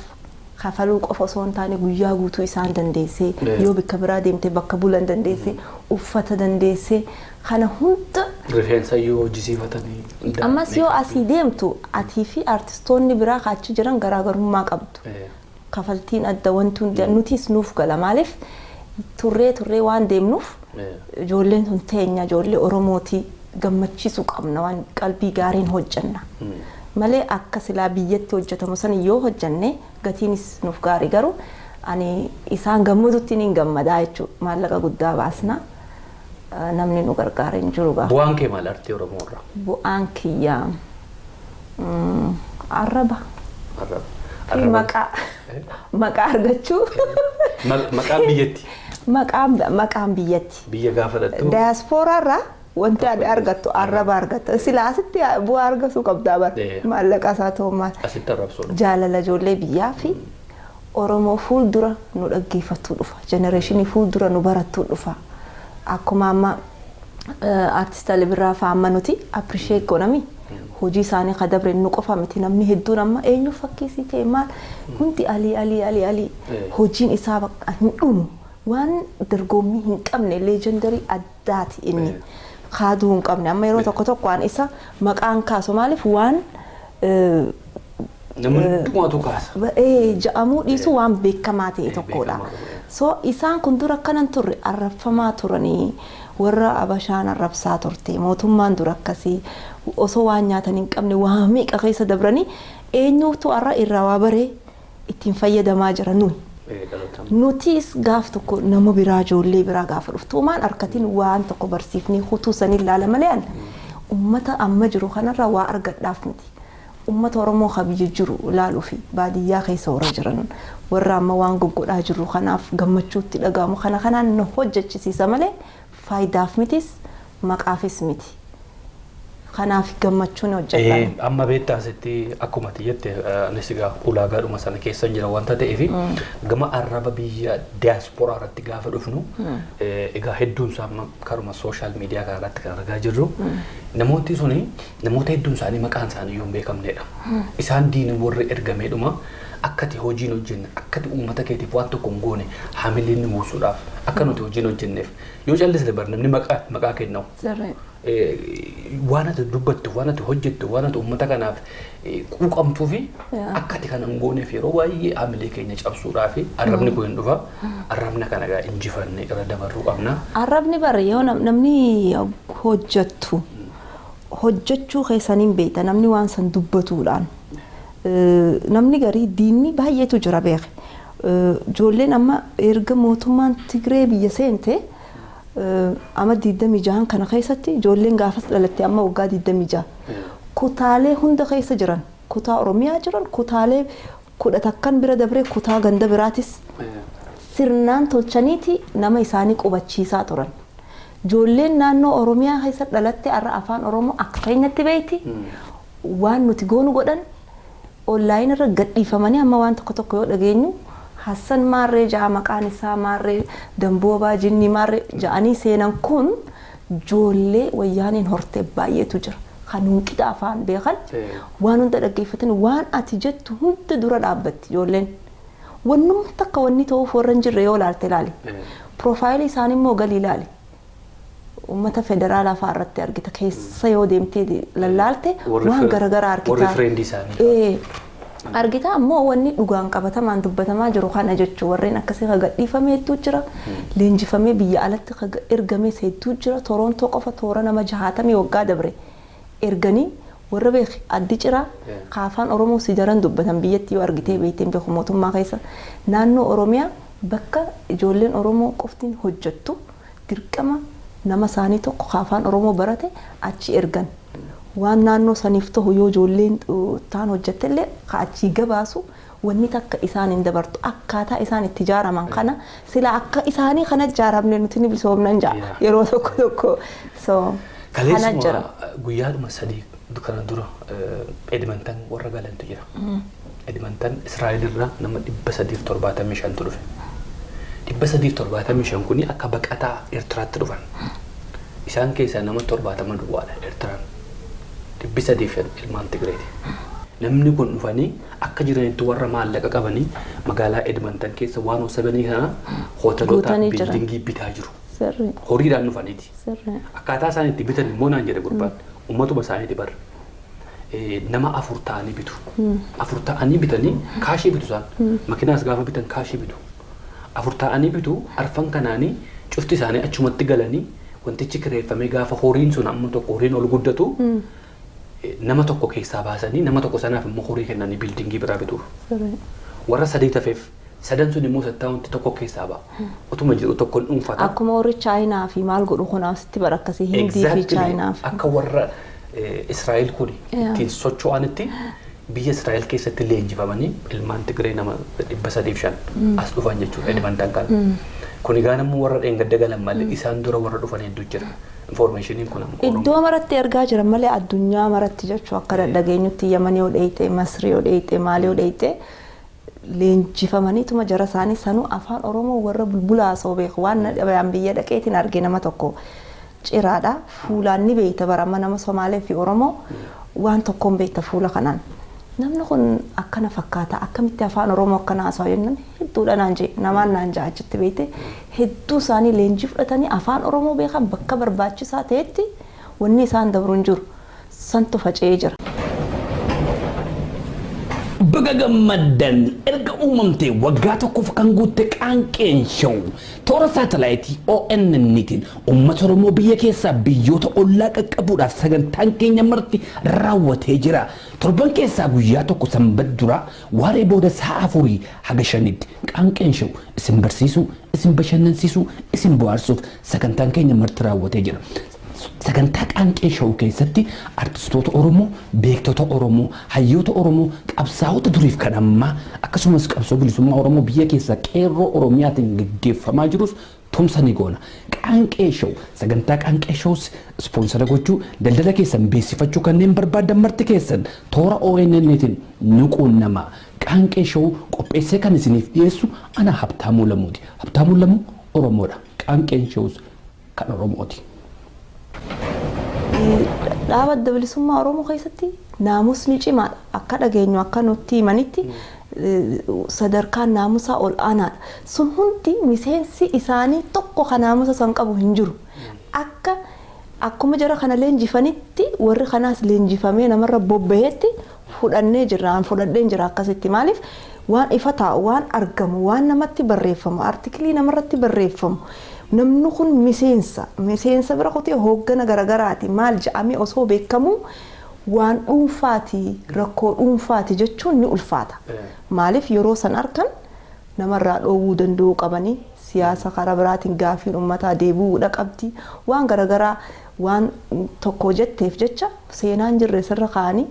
kafaluu qofa osoo hin taane guyyaa guutuu isaan dandeessee, yoo bakka biraa deemte bakka bulan dandeessee, uffata dandeessee, kana hunda. Rifeensa iyyuu hojjisiifatanii. Ammas yoo asii deemtu atii fi artistoonni biraa achi jiran garaagarummaa qabdu. Kafaltiin adda, wanti hundi nutis nuuf gala. Maaliif turree turree waan deemnuuf ijoolleen sun teenya, ijoollee Oromootii gammachiisuu qabna. Waan qalbii gaariin hojjanna malee akka silaa biyyatti hojjetamu san yoo hojjanne gatiinis nuuf gaarii. Garuu ani isaan gammadutti niin gammadaa jechuudha. Maallaqa guddaa baasna, namni nu gargaara hin jiru gaa. Bu'aan kee maal artii Oromoo irraa? Bu'aan kiyyaa arraba Arraba. fi maqaa argachuu. Maqaan biyyatti. Maqaan biyyatti. Biyya gaafa dhattu. Daayaspooraa irraa wanti ati argattu arraba argatta. Sila asitti bu'aa argachuu qabdaa bara. Maallaqa isaa ta'u maal. Asitti arrabsoodha. Jaalala ijoollee biyyaa fi Oromoo fuuldura nu dhaggeeffattuu dhufa. Generation fuuldura nu barattuu dhufa. Akkuma amma artist Alii Birraa fa'aa amma nuti appreciate goonami. Hojii isaanii ka dabre nu qofa miti, namni hedduun amma eenyu fakkiisii ta'e maal hundi Alii, Alii, Alii, Alii. Hojiin isaa bakka hin dhumu, waan dorgommii hin qabne, legendary addaati inni. Kaaduu hin qabne. Amma yeroo tokko tokko waan isa maqaan kaasu maaliif waan Namni hundumaatu kaasa. Ja'amuu dhiisu waan beekamaa ta'e tokkodha. Beekamaa ta'e. So isaan kun dura akkanan turre, arrabfamaa turanii, warra Abashaan arrabsaa turte, mootummaan dura akkasii osoo waan nyaatan hin qabne waa meeqa keessa dabranii, eenyuutu har'a irraa waa baree ittiin fayyadamaa jira? Nuyi. Dhaloota. Nutis gaaf tokko nama biraa, ijoollee biraa gaafa dhuftu maan harkatiin waan tokko barsiifnee hutuu sanii ilaala malee an ummata amma jiru kanarraa waa argadhaaf miti. Ummata Oromoo ka biyya jiru ilaaluu fi baadiyyaa keessa warra jiran, warra amma waan goggodhaa jiru kanaaf gammachuutti dhagahamu kana kanaan nu hojjechisiisa malee faayidaaf mitis, maqaafis miti. Kanaaf gammachuun hojjedha. Amma beektaa, asitti akkuma ati jette, anis egaa ulaagaadhuma sana keessa jira wanta ta'eef, gama arraba biyya diyaasporaa irratti gaafa dhufnu, egaa hedduun isaa amma karuma social media kana irratti kan argaa jirru, namooti suni namoota hedduun isaanii maqaan isaanii iyyuu hin beekamnedha. Isaan diina warri ergameedhuma akkati hojiin hojjenne, akkati uummata keetiif waan tokko hin goone haamileen nu buusuudhaaf, akka nuti hojiin hojjenneef yoo callisne bar namni maqaa kennamu. Waan ati dubbattu, waan ati hojjettu, waan ati uummata kanaaf quuqamtuu fi akka ati kana hin gooneef yeroo baay'ee haamilee keenya cabsuudhaa fi arrabni kun hin dhufa. Arrabna kana egaa injifannee irra dabarruu qabna. Arrabni bara yoo namni hojjettu hojjechuu keessaniin beekta, namni waan san dubbatuudhaan. Namni garii diinni baay'eetu jira beeke. Ijoolleen amma erga mootummaan Tigree biyya seente amma 26 kana keessatti, ijoolleen gaafas dhalatte amma waggaa 26 kutaalee hunda keessa jiran, kutaa Oromiyaa jiran, kutaalee 11 bira dabree kutaa ganda biraatis sirnaan tolchaniiti nama isaanii qubachiisaa turan. Ijoolleen naannoo Oromiyaa keessa dhalatte har'a afaan Oromoo akka keenyatti beekti. Waan nuti goonu godhan online irra gadhiifamanii amma waan tokko tokko yoo dhageenyu, Hassan Maarree ja'a, maqaan isaa Maarree Damboobaa Jinnii Maarree ja'anii seenan kun ijoollee wayyaaniin hortee baay'eetu jira. Kan hunqida afaan beekan, waan hunda dhaggeeffatan, waan ati jettu hunda dura dhaabbatti ijoolleen. Wannumti takka wanni ta'uuf warra hin jirre yoo ilaalte ilaali. Profile isaanii immoo galii ilaali. Uummata federaalaa fa'aa irratti argita, keessa yoo deemtee lallaalte waan garaagaraa argita. Warri friend isaanii. Argita ammoo wanni dhugaan qabatamaan dubbatamaa jiru kana jechuun warreen akkasii ka gadhiifame hedduu jira. Leenjifamee biyya alatti ka ergames hedduu jira. Torontoo qofa toora nama 60 waggaa dabre erganii warra beek addi ciraa ka afaan Oromoo si daran dubbatan biyyatti yoo argitee beekteen beeku mootummaa keessa naannoo Oromiyaa bakka ijoolleen Oromoo qoftiin hojjettu dirqama nama isaanii tokko ka afaan Oromoo barate achi ergan. Waan naannoo saniif ta'u yoo ijoolleen taan hojjettellee ka achii gabaasu wanni takka isaan hin dabartu. Akkaataa isaan itti ijaaraman kana sila akka isaanii kana ijaaramne nuti ni bilisoomnan ja'a yeroo tokko tokko, so kana jira. Kaleessuma guyyaadhuma 3 kana dura Edmonton warra galantu jira. Edmonton Israa'el irraa nama 375tu dhufe. 375 kuni akka baqataa Eertiraatti dhufan. Isaan keessaa nama 70 duwwaadha Eertiraan. 305 ilmaan Tigireeti. Namni kun dhufanii akka jiranitti warra maallaqa qabanii magaalaa Edmonton keessa waan sabanii kana hoteelota Guutanii jiran. Building bitaa jiru. Horiidhaan dhufaniiti. Akkaataa isaan itti bitan immoo naan jedhe gurbaan. Uummatuma isaaniiti barra. Nama afur ta'anii bitu. Afur ta'anii bitanii cash bitu isaan. Makiinaas gaafa bitan cash bitu. Afur ta'anii bitu, arfan kanaanii cufti isaanii achumatti galanii wantichi kireeffamee gaafa horiin sun amma tokko horiin ol guddatu, nama tokko keessaa baasanii nama tokko sanaaf immoo horii kennanii building biraa bituuf. Warra sadii tafeef sadan sun immoo sattaawwanti tokko keessaa ba'a. Utuma jiru tokkoon dhuunfata. Akkuma warri Chaayinaa fi maal godhu kunaaf sitti bara akkasii Hindii fi Chaayinaa fi. Akka warra Israa'el kun ittiin socho'anitti biyya Israa'el keessatti leenjifamanii ilmaan Tigree nama 305 as dhufan jechuudha Edmonton kana. Kun egaa namni warra dheengadda galan malee isaan dura warra dhufan hedduu jira. Informationiin kun amma Iddoo maratti argaa jiran malee addunyaa maratti jechuu akka dhageenyutti Yaman yoo dheeyte, Masri yoo dheeyte, maal yoo dheeyte. Leenjifamaniituma jara isaanii sanuu afaan Oromoo warra bulbulaa osoo beeku waan na biyya dhaqeetiin arge nama tokko ciraadha. Fuulaan ni beekta barama nama Somaalee fi Oromoo waan tokkoon beekta fuula kanaan. Namni kun akkana fakkaata, akkamitti afaan Oromoo akkana haasawaa jennaan hedduudha naan jee, namaan naan jaa achitti beekte. Hedduu isaanii leenjii fudhatanii afaan Oromoo beekan, bakka barbaachisaa ta'etti wanni isaan dabru hin jiru. Santu faca'ee jira. Baga gammaddan! Erga uumamtee waggaa tokkoof kan guutte Qaanqeen Show toora saatalaayitii ONN'tiin uummata Oromoo biyya keessaa biyyoota ollaa qaqqabuudhaaf sagantaan keenya marti raawwatee jira. Torban keessaa guyyaa tokko, sanbat duraa, waaree booda sa'a 4 haga 5tti Qaanqeen Show isin barsiisuu, isin bashannansiisuu, isin bohaarsuuf sagantaan keenya marti raawwatee jira. Sagantaa Qaanqee Show keessatti artistoota Oromoo, beektota Oromoo, hayyoota Oromoo, qabsaa'ota duriif kan ammaa, akkasumas qabsoo bilisummaa Oromoo biyya keessaa qeerroo Oromiyaatiin gaggeeffamaa jirus tumsa ni goona. Qaanqee Show, sagantaa Qaanqee Shows ispoonsara gochuu, daldala keessan beeksifachuu kanneen barbaadan marti keessan toora ONN'tiin nu quunnama. Qaanqee Show qopheessee kan isiniif dhiyeessu ana Habtaamuu Lamuuti. Habtaamuu Lamuu Oromoodha. Qaanqeen Shows kan Oromooti. Dhaaba Adda Bilisummaa Oromoo keessatti naamusni cimaadha. Akka dhageenyu, akka nutti himanitti, sadarkaan naamusaa ol aanaadha. Sun hundi miseensi isaanii tokko kan naamusa san qabu hin jiru. Akka akkuma jara kana leenjifanitti warri kanaas leenjifamee namarra bobbaheetti fudhannee jirra. An fudhadheen jira akkasitti. Maaliif, waan ifa taa'u, waan argamu, waan namatti barreeffamu, artikilii namarratti barreeffamu. Namni kun miseensa bira kutee hooggana garagaraati maal jedhamee osoo beekamu, waan dhuunfaati, rakkoo dhuunfaati jechuun ni ulfaata. Maaliif, yeroo san arkan namarraa dhoowwuu danda'uu qabanii, siyaasa karaa biraatiin gaafiin uummataa deebi'uudha qabdi, waan garagaraa waan tokko jetteef jecha seenaan jirre sirra kaa'anii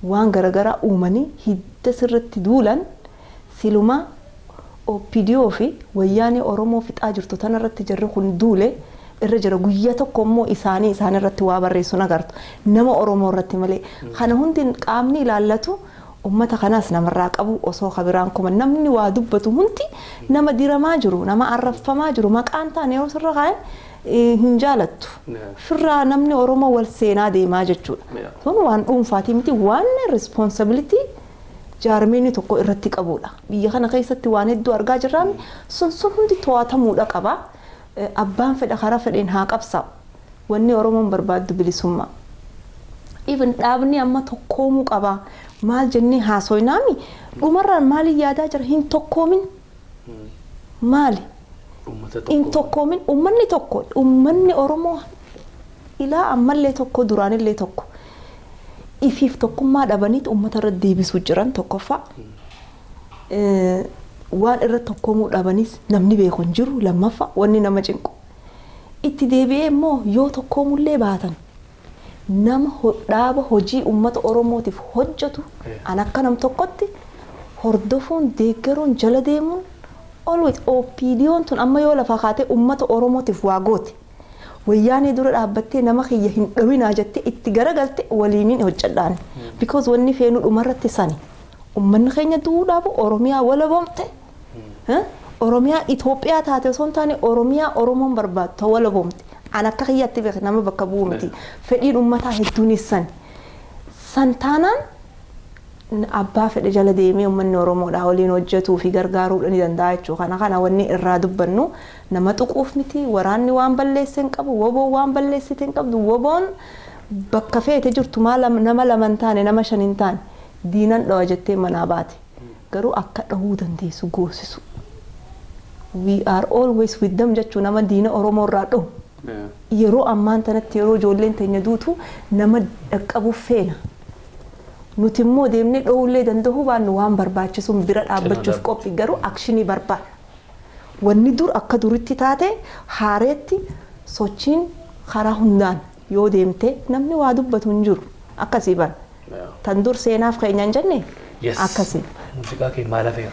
waan garagaraa uumanii hidda sirratti duulan. Silumaa OPDO fi wayyaanee Oromoo fixaa jirtu tanarratti jarri kun duule irra jira. Guyyaa tokko immoo isaanii isaan irratti waa barreessu agartu, nama Oromoo irratti malee. Kana hundi qaamni ilaallatu ummata kanaas namarraa qabu osoo kabiraan kuma namni waa dubbatu hundi nama diramaa jiru, nama arraffamaa jiru, maqaan taane yeroo sirra kaa'an hin jaalattu. Firraa namni Oromoo wal seenaa deemaa jechuudha. Sun waan dhuunfaatii miti, waan responsibility jaarmeenii tokko irratti qabudha. Biyya kana keessatti waan hedduu argaa jirraami, sun hundi to'atamuudha qaba. Abbaan fedha karaa fedheen haa qabsaa'u. Wanni Oromoon barbaaddu bilisummaa. Even dhaabni amma tokkoomuu qaba. Maal jennee haasoynaami, dhumarraan maaliin yaadaa jira? Hin tokkoomin. Maali? Hin tokkoomin. Uummanni tokko, uummanni Oromoo ilaa ammallee tokko, duraanillee tokko. Ifiif tokkummaa dhabaniit uummata irra deebisuu jiran tokkoffaa. Waan irra tokkoomuu dhabanis namni beeku hin jiru lammaffaa, wanni nama cinqu. Itti deebi'ee immoo yoo tokkoomullee baatan nama dhaaba hojii uummata Oromootiif hojjetu an akka nam tokkotti hordofuun, deeggaruun, jala deemuun always. OPDOon tun amma yoo lafaa kaatee uummata Oromootiif waa goote, wayyaanee dura dhaabbattee nama kiyya hin dhawinaa jettee itti garagalte, waliiniin hojjedhaan. Because wanni feenu dhumarratti sani. Uummanni keenya du'uu dhaabu, Oromiyaa walaboomte. Oromiyaa Itoophiyaa taate osoo hin taane, Oromiyaa Oromoon barbaaddu walaboomte. An akka kiyyaatti beek, nama bakka bu'u miti. Fedhiin uummataa hedduunis sani. San taanaan abbaa fedhe jala deemee uummanni Oromoodhaa waliin hojjetuu fi gargaaruu ni danda'a jechuudha. Kana wanni irraa dubbannu nama tuquuf miti. Waraanni waan balleesse hin qabu, woboon waan balleessite hin qabdu. Woboon bakka feete jirtu, maal, nama lama hin taane, nama shan hin taane, diinan dhawa jettee manaa baate. Garuu akka dhahuu dandeessu goosisu. We are always with them jechuu, nama diina Oromoo irraa dhahu. Yeroo ammaan tanatti, yeroo ijoolleen teenya duutu, nama dhaqqabuuf feena. Nuti immoo deemnee dhoowullee danda'uu baannu, waan barbaachisuun bira dhaabbachuuf qophii, garuu action barbaada. Wanni dur akka duritti taate haareetti sochiin karaa hundaan yoo deemte namni waa dubbatu hin jiru. Akkasii bara. Tan dur seenaaf keenya hin jenne akkasii. Muuziqaa kee maal afeera?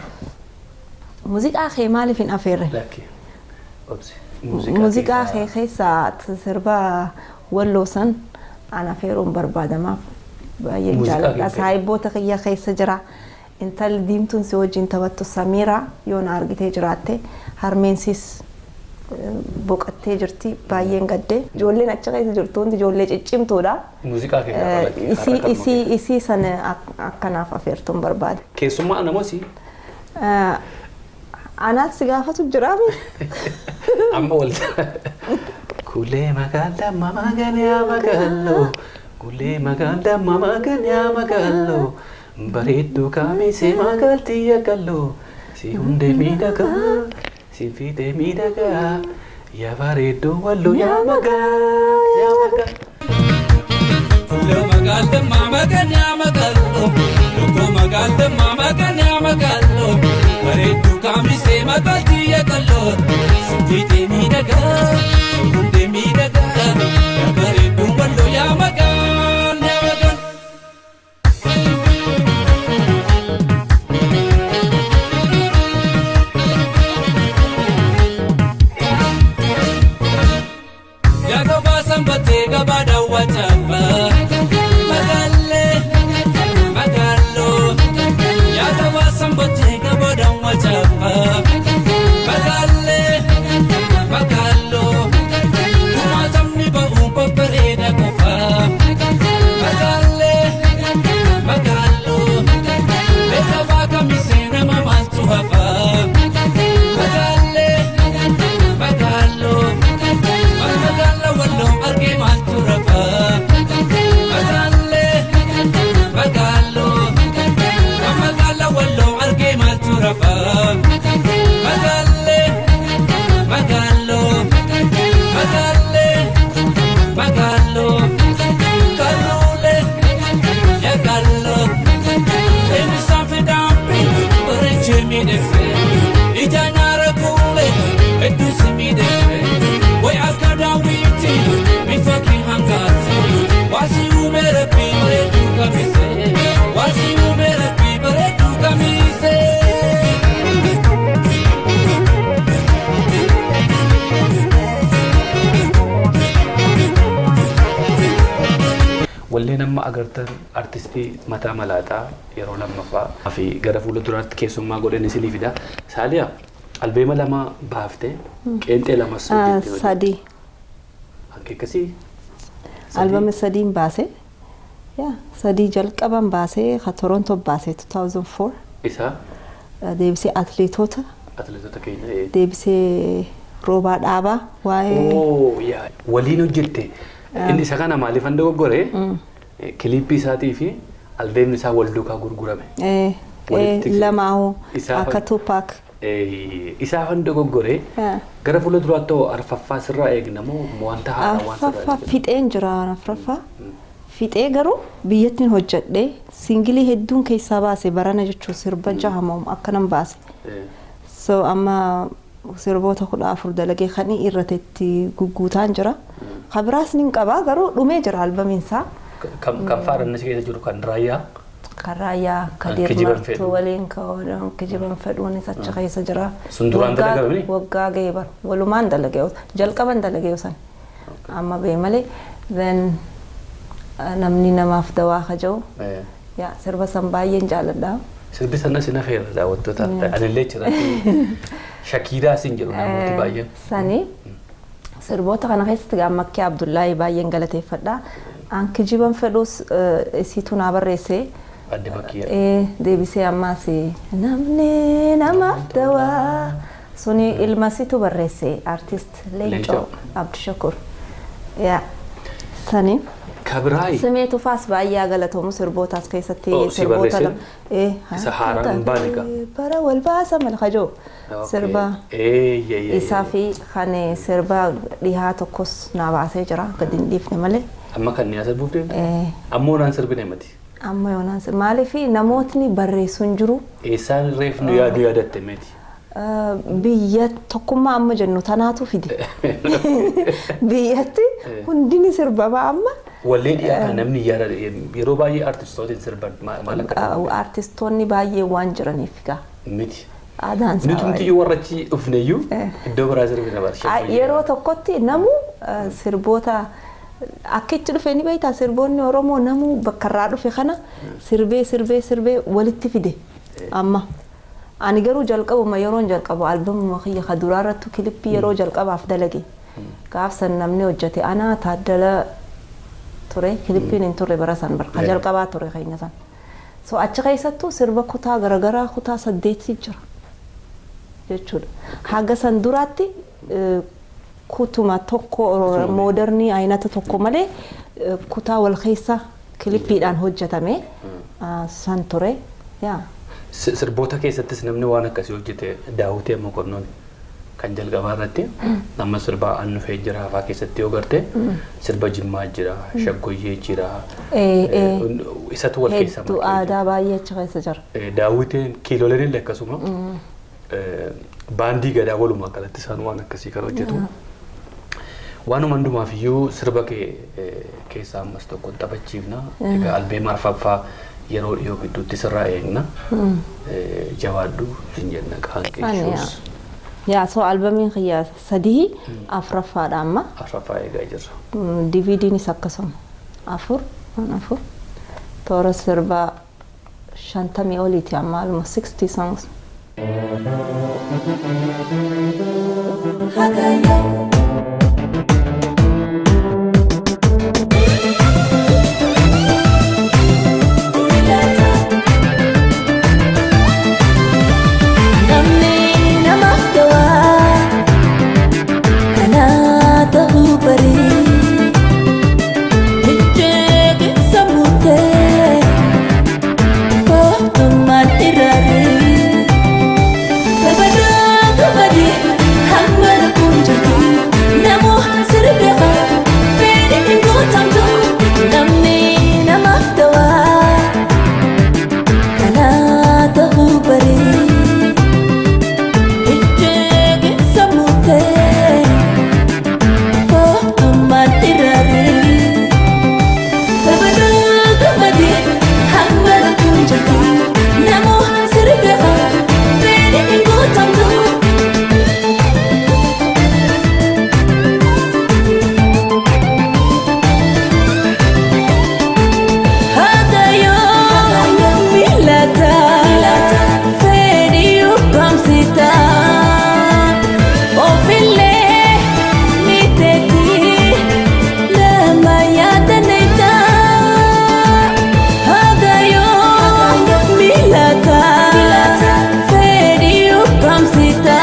Muuziqaa kee maaliif hin afeerre? Lakki. Obsi. Muuziqaa kee keessaa sirba walloo san an afeeruun barbaadamaaf baay'ee jaalladha. Saahiboota kiyya keessa jira. Intalli diimtuun si wajjin taphattu Samiiraa yoo na argitee jiraatte, harmeensis boqottee jirti, baay'een gaddee. Ijoolleen achi keessa jirtu hundi ijoollee ciccimtuudha. Muuziqaa keenya. Isii sana akkanaaf afeertuun barbaada. Keessummaa namooti. Anaas si gaafatu jiraami. Amma wal. Kulee magaalaa magaalaa magaaloo, kulee magaalaa magaalaa magaaloo, bareedduu kaamisee magaaltii yakaloo, si hundee miidhagaa, si fiixee miidhagaa, yaa bareedduu walloo yaa magaa yaa magaa. Kulee magaalaa magaalaa magaaloo, lukkuu magaalaa magaalaa magaaloo, bareedduu kaamisee magaaltii yakaloo, si fiixee miidhagaa, si hundee miidhagaa, yaa bareedduu walloo yaa magaa yaa magaa. Yaa gabaa sanbatee gabaa daawwataaba. Magaalee magaaloo. Yaa gabaa sanbatee gabaa daawwataaba. Magaalee magaaloo. Kumaatamni ba'uun babbareeda qofa. Magaalee magaaloo. Beekabaa kamisee nama maaltu hafa. Magaalee magaaloo. Magaalaa walloo argee maaltu rafa. Magaalee magaaloo. Magaalaa walloo argee maaltu rafa. Magaalee magaaloo. Magaalee magaaloo. Kaluulee yaakalloo. Eebisaan fidaan bareechee miidhagsee. Ija nyaara kuulee hedduu si miidhagsee. Way akka daawwitti bifa kee hangaase. Waasi uumee rabbii bareedduu kamisee. Waasi uumee rabbii bareedduu kamisee. Walleen amma agartan artistii mataa malaaxaa yeroo lammaffaa fi gara fuula duraatti keessummaa godhan isinii fida. Saaliyaa, albeema lama baaftee, qeenxee lamas hojjettee. Sadii. Hanqee akkasii. Albama sadiin baase. Yaa, sadii jalqaban baasee, ka Toronto baasee 2004. Isaa. Deebisee atleetota. Atleetota keenya. Deebisee Roobaa Dhaabaa waa'ee. Oo yaa, waliin hojjette. Inni isa kana maaliif dogoggore, kiliippii isaatii fi albeemni isaa wal duukaa gurgurame. Lamaa'uu akka Tupac. Isaafan dogoggore. Gara fuula duraatti hoo arfaffaa sirraa eegna moo wanta haaraa waan sirraa Arfaffaa fixeen jira, arfaffaa. Fixee garuu biyyattiin hojjedhee single hedduun keessaa baase barana jechuun, sirba jahamoo akkanan baase. So amma sirboota 14 dalagee kan irratti gugguutaan jira. Kabiraas nin qabaa, garuu dhumee jira albamiinsaa. Kan faaranna keessa jiru kan Raayyaa. Kan Raayyaa Kadir Kijiban Martuu fedhu. waliin Kijiban fedhuunis achi keessa jira. Sun duraan dalagamanii? Waggaa ga'ee bara walumaan dalagee, jalqaban dalagee san. Amma ba'e malee, then Namni namaaf dawaa kaja'u. Yaa, sirba san baay'een jaaladha. Sirbi sana si nafeera daawwattoota. Anillee jiraatti. Shakiiraa sin jedhu namooti baay'een. Sani sirboota kana keessatti Gaammakkee Abdullaahii baay'een galateeffadha. An Kijiban fedhus isiitu naa barreesse. Adde Makkiyaa. Deebisee ammaas Namni namaaf dawaa suni ilmasitu barreesse, artist Leencoo Leencoo. Abdushakur. Yaa, sani. Kabiraayi. Simee Tufaas baay'ee galatoomu sirbootaas keessatti. Oh, si sirboota barreesse? lama. Isa haaraan hin baane kaa? Bara wal baasa malkajoo. Sirba isaa fi kan sirba dhihaa tokkos naa baasee jira, gadi hin dhiifne malee. Amma kan ni sirbuuf deemte? Eh. Ammoo naan sirbine mati. Amma yoonaan maaliif namootni barreessu hin jiru. Eessaan reef nu yaadu yaadatte miti? Biyya tokkummaa amma jennu tanaatu fide. Biyyatti hundini sirbama amma. Wallee dhiyaa kan namni yaada yeroo baay'ee artistootiin sirban maal akka Artistoonni baay'ee waan jiraniif gaa. Miti. Aadaan isaa Nuti baay'ee. iyyuu warra achi dhufneyyuu iddoo biraa sirbina bara. Yeroo tokkotti namu sirboota akka itti dhufe ni beektaa, sirboonni Oromoo namuu bakka irraa dhufe kana sirbee sirbee sirbee walitti fide. Amma ani garuu jalqabuma yeroon jalqabu albamuma kiyya ka duraa irrattu kilippii yeroo jalqabaaf dalage. Gaaf san namni hojjete anaa Taaddala ture, kilippiin hin turre bara san, bara ka jalqabaa ture keenya san. So achi keessattuu sirba kutaa garagaraa kutaa saddeetii jira jechuudha. Haga san duraatti kutuma tokko, modern aynata tokko malee, kutaa wal keessa kilippiidhaan hojjetame san ture. Yaa. Sirboota keessattis namni waan akkasii hojjete Daawwitee Mokonnoon kan jalqabaa irratti amma sirba Annufee jira fa'aa keessatti yoo garte, sirba Jimmaa jira, Shaggoyyee jira. Isatu wal keessa Hedduu aadaa baay'ee achi keessa jira. Daawwiteen kiiloleen illee akkasuma, baandii Gadaa walumaa galatti isaan waan akkasii kan hojjetu. Waanuma hundumaaf iyyuu sirba kee keessaa ammas tokko taphachiifna. Egaa albeema arfaffaa yeroo dhiyoo gidduutti sirraa eegna. Jabaadhu sin jenna, Qaanqee Shows. Yaa, so albamiin kiyya sadii, afuraffaadha amma. Arfaffaa eegaa jirra. DVDnis akkasuma afur, waan afur, toora sirbaa 50 oliiti amma, almost 60 songs. Hagayyo. Namni namaaf dawaa kanaa ta'uu barii ijjee keessa murtee kootummaan irraarii kabajaa kabajii hamma lubbuun jirtu namoo sirbeeqa fedhi hin guutamtu. Namni namaaf dawaa kanaa ta'uu barii ijjee keessa murtee kootummaan irraarii kabajaa kabajii hamma lubbuun jirtu namoo sirbeeqa fedhi hin guutamtu. Hagayo milata fedhi ukkamsita ofillee miteeti nama yaadaneeta. Hagayo milata fedhi ukkamsita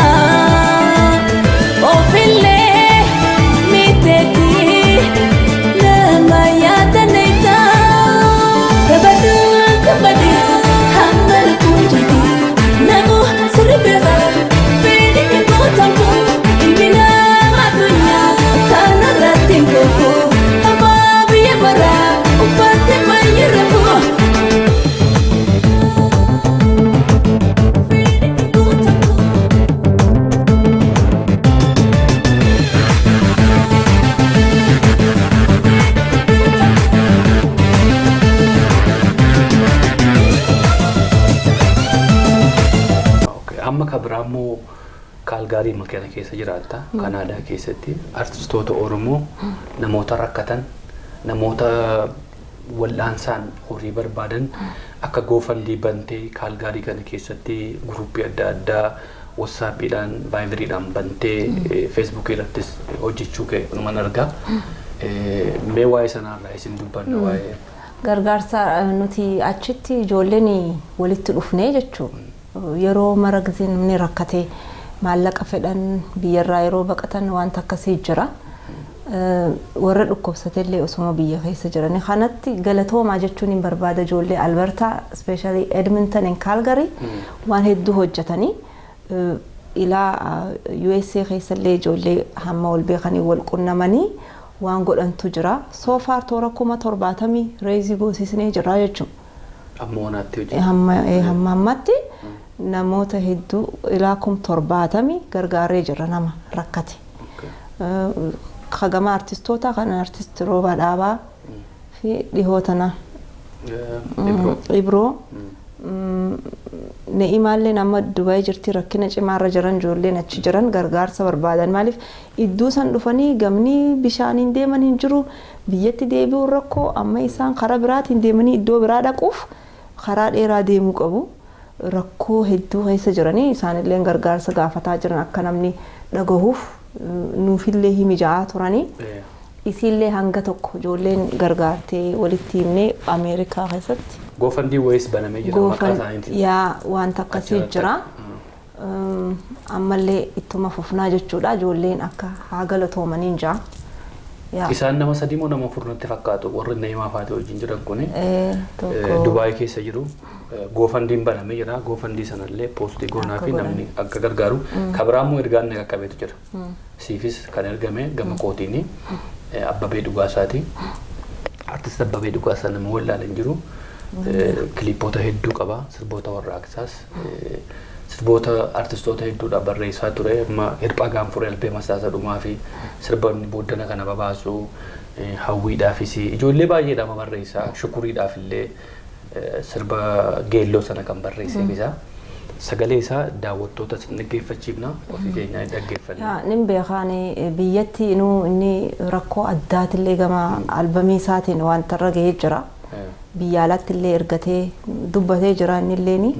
ofillee miteeti nama yaadaneeta. Kabaduu kabadii hamma lubbuun jirtu namoo sirbeeqa fedhi hin guutamtu. Ilmi nama addunyaa tanarratti hin kufu, hamaa biyya baraa uffatte baay'ee rafu. Fedhi hin guutamtu. Okay. Amma ka biraa immoo Kaalgaarii kana keessa jiraatta. Kanaadaa keessatti artistoota Oromoo, namoota rakkatan, namoota wal'aansaan horii barbaadan akka GoFundMe bantee Kaalgaarii kana keessatti guruppii adda addaa WhatsAppiidhaan, Viberiidhaan bantee, Facebookii irrattis hojjechuu kee numan argaa. Mee waa'ee sanaarraa isin dubbanna waa'ee. Gargaarsa nuti achitti ijoolleen walitti dhufnee jechuudha. Yeroo mara gisee namni rakkatee maallaqa fedhan, biyyarraa yeroo baqatan wanta akkasii jira. Warra dhukkubsatellee osuma biyya keessa jiran kanatti galatoomaa jechuun hin barbaada. Ijoollee Albertaa, especially Edmonton and Calgary, waan hedduu hojjetanii, ilaa USA keessallee ijoollee hamma wal beekanii wal qunnamanii waan godhantu jira. So far toora 70,000 raise goosisnee jira jechuudha. Amma wanaatti hojjetu. Hamma ammatti namoota hedduu ilaa 70,000 gargaaree jira nama rakkate. Kagama artistoota kan artist Roobaa Dhaabaa fi dhihoo tana Ibroo. Ne'imaallee nama Dubaay jirti, rakkina cimaarra jiran, ijoolleen achi jiran gargaarsa barbaadan. Maaliif iddoo san dhufanii gamni bishaaniin deeman hin jiru, biyyatti deebi'uun rakkoo, amma isaan karaa biraatiin deemanii iddoo biraa dhaquuf karaa dheeraa deemuu qabu. Rakkoo hedduu keessa jiranii isaanillee gargaarsa gaafataa jiran akka namni dhagahuuf nuufillee himijaa turanii. Isiillee hanga tokko ijoolleen gargaartee walitti himnee Ameerikaa keessatti. GoFundMe wayiis banamee jira maqaa isaaniitiin. Yaa, wanta akkasii jira. Ammallee ittuma fufnaa jechuudha, ijoolleen akka haa galatoomaniin jira. Isaan nama sadii moo nama afur natti fakkaatu warri Na'imaa Faatee wajjin jiran kuni. Dubaay keessa jiru. GoFundMen banamee jira. GoFundMe sanallee post goonaa fi namni akka gargaaru. Kabiraammoo ergaan na qaqqabeetu jira. Siifis kan ergame gama kootiini. Abbabee Dhugaasaati. Artist Abbabee Dhugaasaa nama wallaalan jiru. Kiliippoota hedduu qaba. Sirboota warraaqsaas. Sirboota artistoota hedduudha barreessaa ture. Amma Hirphaa Gaanfuree Albee Masaasa Dhumaa fi sirboonni booddana kana babaasu hawwiidhaafis ijoollee baay'eedha barreessaa. Shukuriidhaaf illee sirba geelloo sana kan barreesseef isaa. Sagalee isaa daawwattoota dhaggeeffachiifna, ofii keenyaa dhaggeeffanna. Nin beekaan biyyatti inuu inni rakkoo addaatillee gama albamii isaatiin wanta irra gahee jira. Biyya alatti illee ergatee dubbatee jira innilleeni.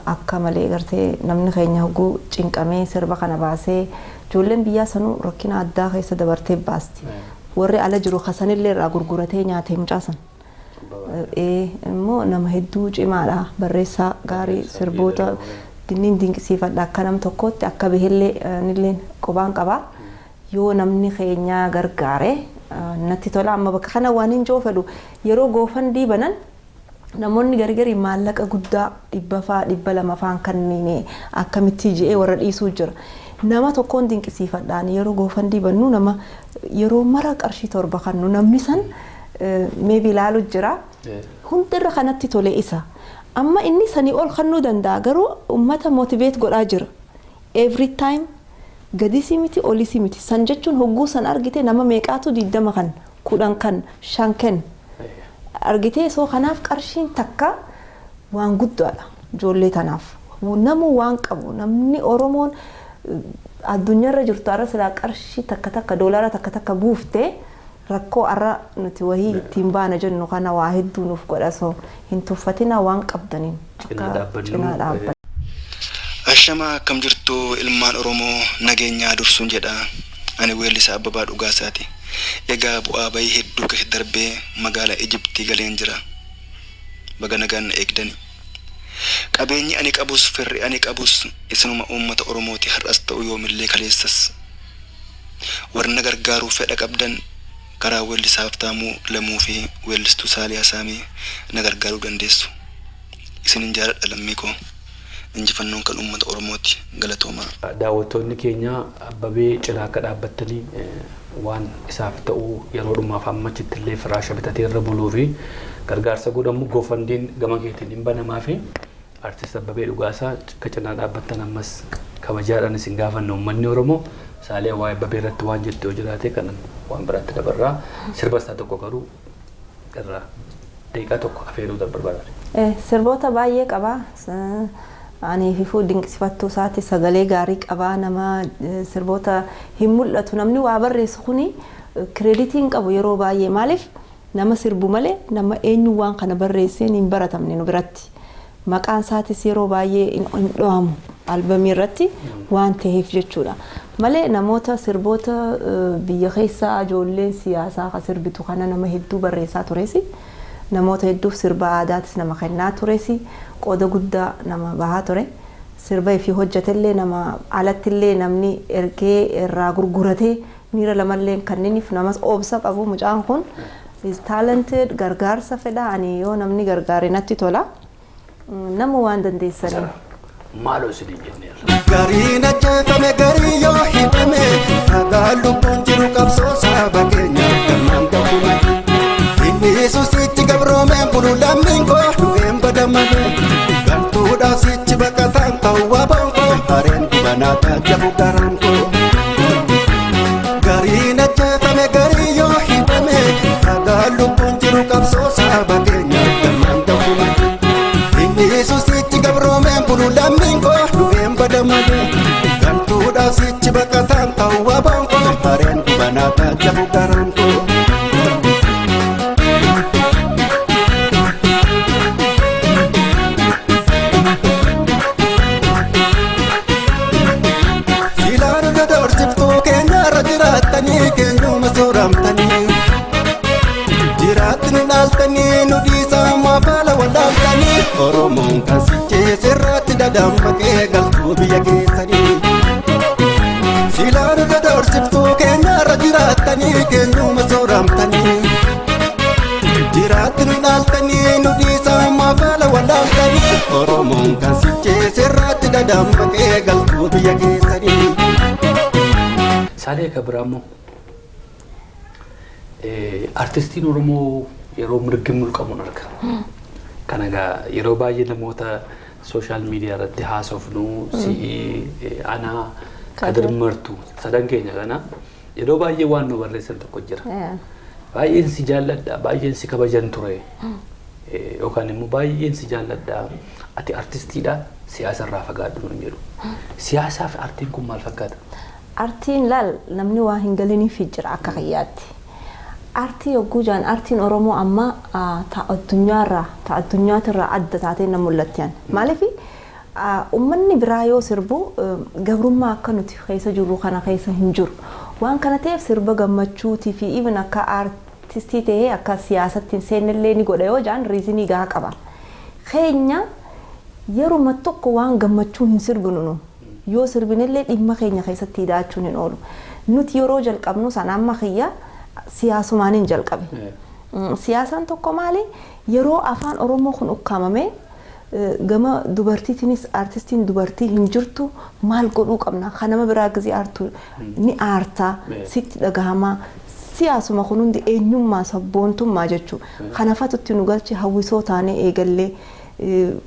Akka malee gartee namni keenya hogguu cinqamee sirba kana baasee ijoolleen biyyaa sanuu rakkina addaa keessa dabartee baasti. Warri ala jiru kasanillee irraa gurguratee nyaatee mucaasan. Immoo nama hedduu cimaadha, barreessaa gaarii, sirboota dinniin dinqisiifadha akka nam tokkootti akka bahellee nilleen qubaan qaba. Yoo namni keenya gargaare natti tola. Amma bakka kana waan hin fedhu, yeroo GoFundMe banan namoonni gargari maallaqa guddaa 100 faa 200 faan kanneen akkamitti je'ee warra dhiisuu jira. Nama tokkoon dinqisiifadhaan, yeroo GoFundMe bannu nama yeroo mara qarshii 7 kannu namni san maybe ilaalu jira. Hundirra kanatti tole isa. Amma inni sanii ol kannuu danda'a, garuu uummata motivate godhaa jira. Every time gadisii miti olisii miti san jechuun hogguu san argite nama meeqaatu 20 kan 10 kan 5 kan argitee. Soo kanaaf qarshiin takka waan guddaadha ijoollee tanaaf. Namu waan qabu, namni Oromoon addunyaarra jirtu har'a silaa qarshii takka takka, doolaara takka takka buuftee rakkoo har'a nuti wahii ittiin baana jennu kana waa hedduu nuuf godha. Soo hin tuffatina, waan qabdaniin cinaa dhaabbannu. Ashamaa, akkam jirtu ilmaan Oromoo? Nageenyaa dursuun jedha. Ani weellisaa Abbabaa Dhugaasaati. Egaa bu'aa bayii hedduu keessa darbee magaalaa Ijiptii galeen jira. Baga nagaan na eegdani. Qabeenyi ani qabus, firri ani qabus isinuma uummata Oromooti, har'as ta'u yoomillee kaleessas. Warri na gargaaruu fedha qabdan karaa weellisaa Habtaamuu Lamuu fi weellistuu Saaliyaa Saamii na gargaaruu dandeessu. Isinin jaaladha, lammii koo. Injifannoon kan uummata Oromooti. Galatoomaa. Daawwattoonni keenya Abbabee cinaa akka dhaabbattanii waan isaaf ta'u yeroo dhumaaf ammachitti illee firaasha bitatee irra buluu fi gargaarsa godhamu GoFundMen gama keetiin hin banamaa fi artist Abbabee Dhugaasaa akka cinaa dhaabbattan ammas kabajaadhaan isin gaafanna uummanni Oromoo. Saaliyaa, waa'ee Abbabee irratti waan jette yoo jiraate kanan waan biraatti dabarraa, sirba isaa tokko garuu irraa daqiiqaa tokko afeeruu barbaada. Sirboota baay'ee qaba. Ani fifuu dinqisiifattuu isaati, sagalee gaarii qaba, nama sirboota hin mul'atu. Namni waa barreessu kuni credit hin qabu yeroo baay'ee. Maaliif? Nama sirbu malee nama eenyu waan kana barreesseen hin baratamne nu biratti. Maqaan isaatis yeroo baay'ee hin dho'amu albamii irratti waan ta'eef jechuudha. Malee namoota sirboota biyya keessaa ijoolleen siyaasaa ka sirbitu kana nama hedduu barreessaa tures. Namoota hedduuf sirba aadaatis nama kennaa tures, qooda guddaa nama bahaa ture. Sirba ifii hojjetellee nama alattillee namni ergee irraa gurguratee miira lamallee kanniniif namas obsa qabu. Mucaan kun is talented, gargaarsa fedha. Ani yoo namni gargaare natti tola. Nama waan dandeessanii. Maaloo isiniin jenneerra. Gariin ajjeefame, garii yoo hidhame, dhagaan lubbuun jiru qabsoo saba keenyaaf galmaan gahume. Inni sichi gabroomeen bulu lammiin koo du'een badamame. Gantuudhaaf sichi baqataan ta'u waboon koo hareen gubanaa taajjabu garaan koo. Gariin ajjeefame, garii yoo hidhame, dhagaan lubbuun jiru qabsoo saba keenyaaf galmaan gahume. Inni sichi gabroomeen bulu lammiin koo du'een badamame. Gantuudhaaf sichi baqataan ta'u waboon koo hareen gubanaa taajjabu garaan koo. Jiraatti nu dhaaltanii nu dhiisaa maafaala wallaaltanii Oromoon kan sichee sirraatti dadammaqee galtuu biyya keessanii. Silaa nu dadoorsiftuu keenyarra jiraattanii keenyuma sooramtanii. Jiraatti nu dhaaltanii nu dhiisaa maafaala wallaaltanii Oromoon kan sichee sirraatti dadammaqee galtuu biyya keessanii. Saalee akka biraa immoo artistiin Oromoo yeroo mirgi mulqamuun arga. Kana egaa yeroo baay'ee namoota social media irratti haasofnu, si'ii, anaa, Kadir Martuu, sadan keenya kana yeroo baay'ee waan nu barreessan tokko jira. Baay'een si jaalladha, baay'een si kabajan ture. Yookaan immoo baay'een si jaalladha, ati artistiidha, siyaasa irraa fagaadhu nuun jedhu. Siyaasaa fi artiin kun maal fakkaata? Artiin laal, namni waa hin galiniif jira akka kiyyaatti. Artii yogguu jaan, artiin Oromoo amma ta addunyaarraa, ta addunyaatirraa adda taatee na mul'atti an. Maaliif uummanni biraa yoo sirbu gabrummaa akka nuti keessa jirru kana keessa hin jiru. Waan kana ta'eef sirba gammachuutii fi even akka artistii ta'ee akka siyaasatti hin seennellee ni godha yoo jaan reason gahaa qaba. Keenya yeruma tokko waan gammachuu hin sirbinu nu. Yoo sirbinillee dhimma keenya keessatti hidhaachuun hin oolu. Nuti yeroo jalqabnu sana amma kiyya siyaasumaan hin jalqabe. Siyaasaan tokko maali? Yeroo afaan Oromoo kun ukkaamame, gama dubartiitiinis artistiin dubartii hin jirtu, maal godhuu qabna? Kan nama biraa gizee aartu ni aartaa, sitti dhagahama. Siyaasuma kun hundi eenyummaa sabboontummaa jechuudha. Kanafatutti nu galche, hawwisoo taanee eegallee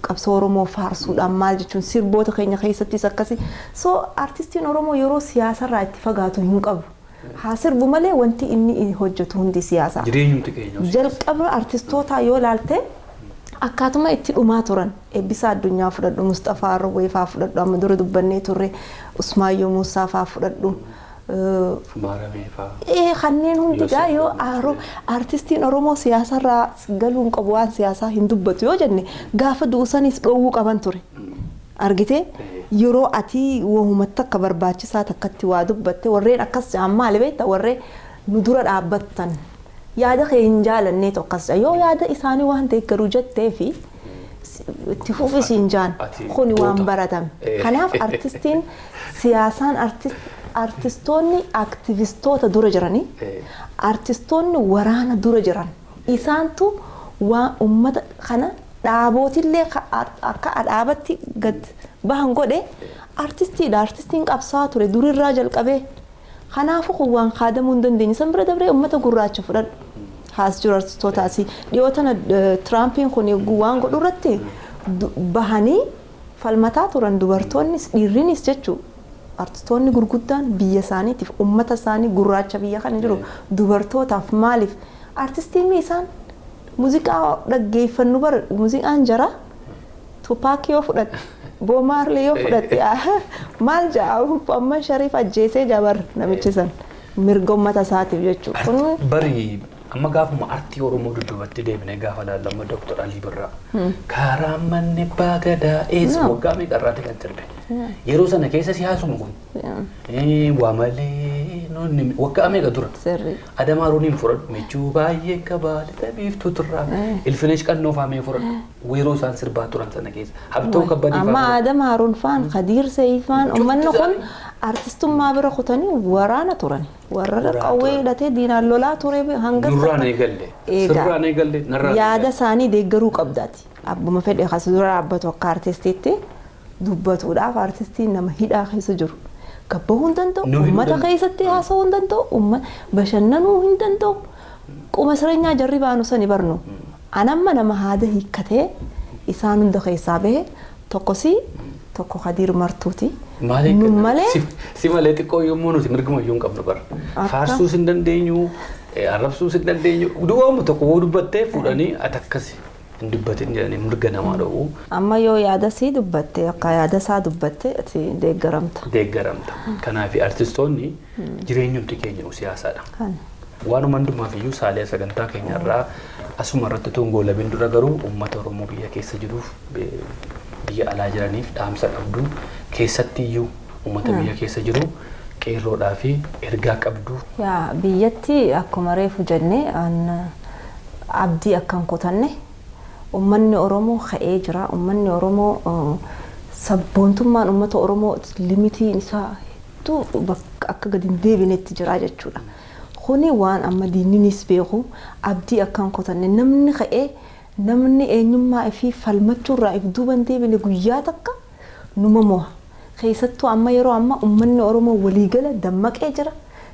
qabsoo Oromoo faarsuudhaan maal jechuun sirboota keenya keessattis akkasi. So artistiin Oromoo yeroo siyaasarraa itti fagaatu hin qabu. Haa sirbu malee wanti inni hojjetu hundi siyaasa. Jireenyumti keenya. Jalqaba artistootaa yoo ilaalte akkaatuma itti dhumaa turan, Eebbisaa Addunyaa fudhadhu, Mustafaa Roobee faa fudhadhu, amma dura dubbannee turre, Usmaayyoo Muusaa faa fudhadhu. Maaramee faa. Kanneen hundi gaa yoo artistiin Oromoo siyaasarraa galuu hin qabu, waan siyaasaa hin dubbatu yoo jenne, gaafa du'usanis dhoowwuu qaban ture. Argitee, yeroo ati wahumatti akka barbaachisaa takkatti waa dubbatte, warreen akkas jedhan maali beekta? Warreen nu dura dhaabbattan yaada kee hin jaalanneetu akkas jedha. Yoo yaada isaanii waan deeggaru jettee fi itti fufis hin jaan, kuni waan baratame. Kanaaf artistiin siyaasaan, artistoonni aktivistoota dura jiranii, artistoonni waraana dura jiran, isaantu waan ummata kana dhaabootillee akka dhaabatti gad bahan godhe artistiidha. Artistiin qabsaa ture durirraa jalqabee. Kanaafuu kun waan kaadamuu hin dandeenye. San bira dabree uummata gurraacha fudhadhu. Haas jiru artistoota asii. Dhiyoo tana Tiraampiin kun waan godhu irratti bahanii falmataa turan, dubartoonnis dhiirrinis jechuu. Artistoonni gurguddaan biyya isaaniitiif, uummata isaanii gurraacha biyya kana jiru dubartootaaf, maaliif artistiin isaan muuziqaa dhaggeeffannu bara muuziqaan jara Tupac yoo fudhatte, Bob Marley yoo fudhatte, maal ja'a? Amma Shariif ajjeesee jabar namichi san mirga uummata isaatiif jechuudha. Kun Bari amma gaafuma artii Oromoo dudduubatti deebinee gaafa laallu, amma Dooktar Alii Birraa karaa manni abbaa gadaa eessa waggaa meeqa irraati kan sirbe? Yeroo sana keessa siyaasuma kun waa malee waggaa meeqa dura. Adamaa Ruuniin fudhadhu, michuu baay'ee qabaa lixa biiftuu turraa, Ilfinesh Qannoo faamee fudhadhu, yeroo isaan sirbaa turan sana keessa Habtoo Kabbadii Amma Adam Haruun faan, Khadiir Sa'iid faan, uummanni kun artistummaa bira kutanii waraana turan. Warra qawwee hidhatee diinaan lolaa ture hanga Nurraan eegalle. Sirraan eegalle, narraan. Yaada isaanii deeggaruu qabdaati. Abbuma fedhe kas dura dhaabbatu akka artistiitti dubbatuudhaaf, artistiin nama hidhaa keessa jiru. Gabbahuu hin danda'u, uummata keessatti haasa'uu hin danda'u, bashannanuu hin danda'u. Quma sireenyaa jarri baanu sani barnu. Anamma nama haada hiikkatee isaan hunda keessaa bahe tokko si tokko Khadiir Martuuti. Nu malee si malee xiqqoo yommuu nuti mirguma iyyuu hin qabnu bara. Faarsuus hin dandeenyu, arrabsuus hin dandeenyu. Duwwaama tokko yoo dubbattee fuudhanii ati akkas hin dubbatin jedhanii mirga namaa dhowwu. Amma yoo yaada sii dubbatte, akka yaada isaa dubbatte, ati deeggaramta. Deeggaramta. Kanaaf artistoonni jireenyumti keenya siyaasaadha. Waanuma hundumaaf iyyuu saalee sagantaa keenya irraa asuma irratti utuu hin goolabin dura garuu uummata Oromoo biyya keessa jiruuf biyya alaa jiraniif dhaamsa qabdu, keessatti iyyuu uummata biyya keessa jiru qeerroodhaa fi ergaa qabdu. Yaa, biyyatti akkuma reefu jennee Abdii akka hin kutanne, uummanni Oromoo ka'ee jira. Uummanni Oromoo, sabboontummaan uummata Oromoo limitiin isaa hedduu bakka akka gadi hin deebinetti jira jechuudha. Kuni waan amma diinninis beeku, abdii akka hin kutanne, namni ka'ee, namni eenyummaa ifii falmachuurraa if duuba hin deebine guyyaa takka numa mo'a. Keessattuu amma yeroo amma uummanni Oromoo waliigala dammaqee jira.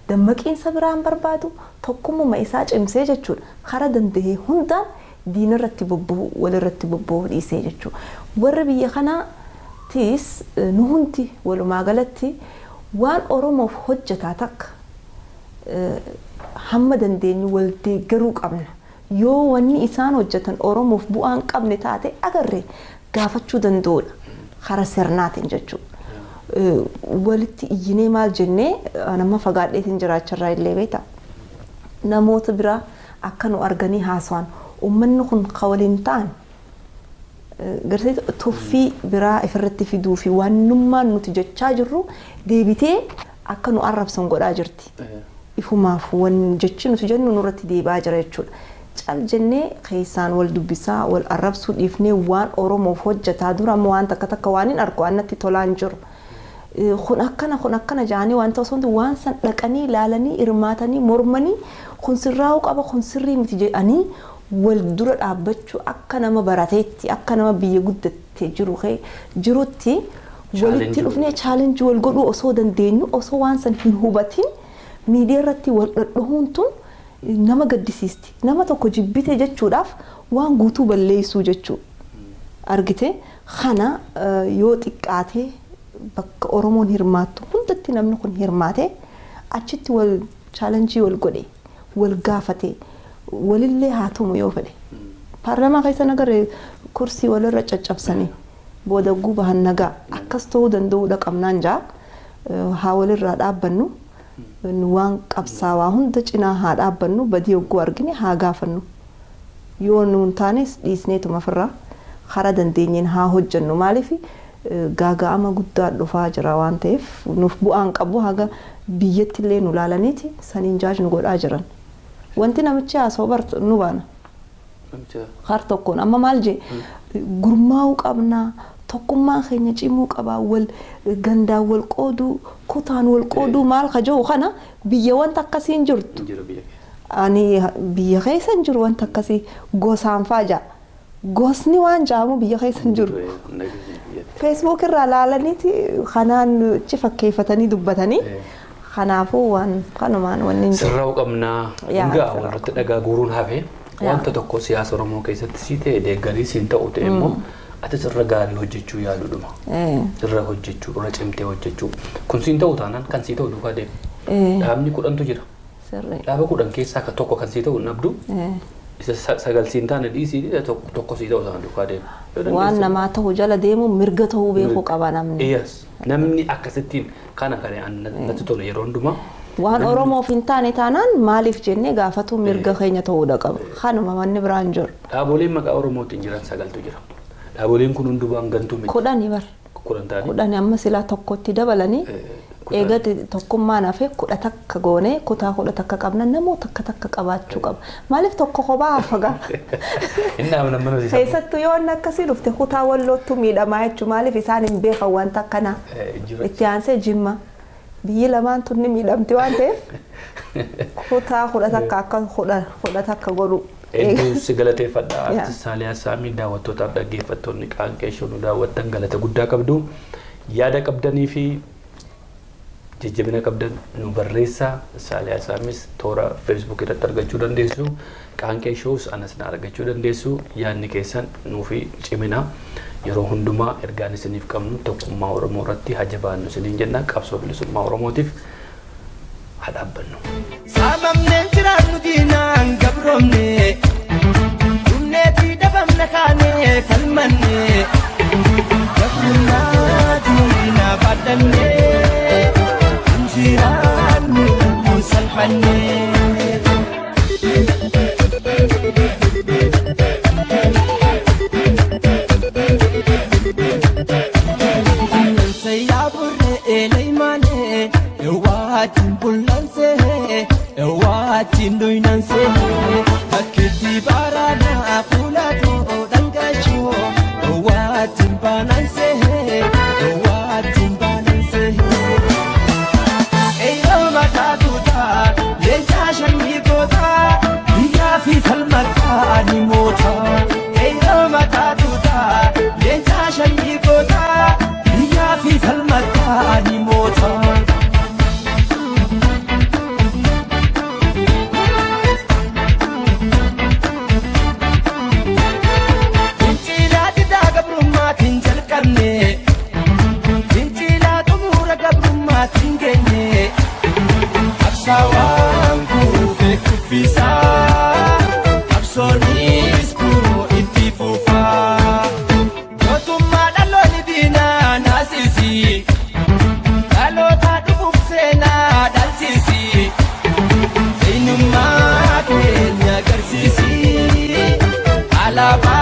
Dammaqiinsa biraan barbaadu tokkummuma isaa cimsee jechuudha. Karaa danda'e hundaan diina irratti bobba'u, walirratti bobba'uu dhiisee jechuudha. Warri biyya kanaatiis nu hundi walumaa galatti waan Oromoof hojjetaa takka hamma dandeenyu wal deeggaruu qabna. Yoo wanni isaan hojjetan Oromoof bu'aa hin qabne taate agarre, gaafachuu danda'udha. Karaa sirnaatiin jechuudha. Walitti iyyinee maal jennee, nama fagaadheetiin jiraacharraa illee beekta. Namoota biraa akka nu arganii haasawaan, uummanni kun ka waliin ta'an gartee tuffii biraa ifirratti fiduu fi waanummaan nuti jechaa jirru deebitee akka nu arrabsan godhaa jirti. Ifumaaf wan jechi nuti jennu nurratti deebi'aa jira jechuudha. Cal jennee keessaan wal dubbisaa, wal arrabsuu dhiifnee, waan Oromoof hojjetaa dura amma waan takka takka waan hin argu, waan natti tolaa hin jiru. Kun akkana, kun akkana jaanii waan ta'u osoo waan san dhaqanii ilaalanii, hirmaatanii, mormanii, kun sirraa'uu qaba, kun sirrii miti jedhanii wal dura dhaabbachuu, akka nama barateetti, akka nama biyya guddattee jiru jirutti walitti dhufnee challenge wal godhuu osoo dandeenyu, osoo waan san hin hubatin miidiyaa irratti wal dhadhahuun tun nama gaddisiisti. Nama tokko jibbite jechuudhaaf waan guutuu balleessuu jechuu. Argite, kana yoo xiqqaate bakka Oromoon hirmaattu hundatti namni kun hirmaate, achitti wal challenge wal godhe, wal gaafate, walillee haa tumu yoo fedhe. Paarlaamaa keessa nagarre, kursii walirra caccabsanii booda gubahan nagaa akkas ta'uu danda'uudha qabnaan jaa. Haa walirraa dhaabbannu, waan qabsaawaa hunda cinaa haa dhaabbannu, badii hogguu argine haa gaafannu. Yoo nuun taanes dhiisneetuma ofirraa karaa dandeenyeen haa hojjennu. Maaliif, gaaga'ama guddaa dhufaa jira waan ta'eef, nuuf bu'aan qabu haga biyyatti illee nu laalaniiti saniin jaaj nu godhaa jiran. Wanti namichi haasa'u bar nu baana. Har tokkoon amma maal jee, gurmaa'uu qabnaa, tokkummaan keenya cimuu qabaa, wal gandaan wal qooduu, kutaan wal qooduu maal kaja'u kana, biyya wanta akkasii hin jirtu. Ani biyya keessa hin jiru wanta akkasii, gosaan faa ja'a. Gosni waan ja'amu biyya keessa hin jiru. Facebook irraa laalaniiti kanaan achi fakkeeffatanii dubbatanii. Kanaafuu waan kanumaan wanni hin jiru. Sirraa'uu qabnaa. Yaa, Hungaa sirraa'uu. Walirratti dhagaa guuruun hafe, wanta tokko siyaasa Oromoo keessatti sii ta'e deeggarii siin ta'u ta'e immoo atis irra gaarii hojjechuu yaaluudhuma. Irra hojjechuu, irra cimtee hojjechuu. Kun siin ta'u taanaan kan sii ta'u duukaa deema. Dhaabni 10tu jira. Dhaaba 10 keessaa kan tokko kan sii ta'u hin dhabdu. Isa sagal siin taane dhiisii, tokko sii ta'u sana duukaa deema. Yoo Waan dandeesse- namaa ta'u jala deemu mirga ta'uu beekuu qaba namni. Yes. Namni akkasittiin kana kan natti tolu yeroo hundumaa. Waan Oromoof hin taane taanaan maaliif jennee gaafatu mirga keenya ta'uudha qaba. Kanuma, manni biraan jiru. Dhaaboleen maqaa Oromootiin jiran sagaltu jira. Dhaaboleen kun hundubaan gantuu miti. 10 bar. 10 ta'anii. 10 amma silaa tokkotti dabalanii eega tokkummaan hafe 11 goone, kutaa 11 qabna, namoota takka takka qabaachuu qaba. Maaliif tokko kophaa hafagaa? Inni dhaabna mana hojii. Keessattuu yoo inni akkasii dhufte, kutaa Walloottu miidhamaa jechuudha. Maaliif, isaan hin beekan wanta akkanaa. Jira. Itti aansee Jimma. Biyyi lamaan tunni miidhamti waan ta'eef kutaa 11 akka 11 godhu. Hedduu si galateeffadha. Yaa. Artist Saaliyaa Saamii, daawwattootaaf dhaggeeffattoonni Qaanqee Show nu daawwattan galata guddaa qabdu. Yaada qabdanii fi jajjabina qabdan nu barreessaa. Saaliyaa Saamis toora Facebook irratti argachuu dandeessu. Qaanqee Shows anas na argachuu dandeessu. Yaadni keessan nuufi cimina. Yeroo hundumaa ergaan isiniif qabnu tokkummaa Oromoo irratti haa jabaannu isiniin jenna. Qabsoo bilisummaa Oromootiif haa dhaabbannu. Saamamneen jiraannu, diinaan gabroomne, dhumneetii dhabamna, kaanee falmanne, gabrummaa diinaa baadhanne, injiraannu lubbuun salphanne. Yaa burree eelaymaanee, ewaatiin bullansee, ewaatiin duynansee, takkitti. Diinaa fuula too dhangaashoo dhowwaatiin baanansee dhowwaatiin baanansee. Eeyoo mataa tuutaa leencaa shanyii gootaa biyyaa fi falmataa ni mootaa. Eeyoo mataa tuutaa leencaa shanyii gootaa biyyaa fi falmataa ni mootaa. Fincilaa didaa gabrummaatiin jalqabne fincilaa xumura gabrummaatiin geenye qabsaawaan kuufee kuffisaa qabsoonis kunoo itti fufaa mootummaa dhaloonni diinaa naasisi dhaloota dhufuuf seenaa dhalchisi eenyummaa keenya agarsiisi alaabaa.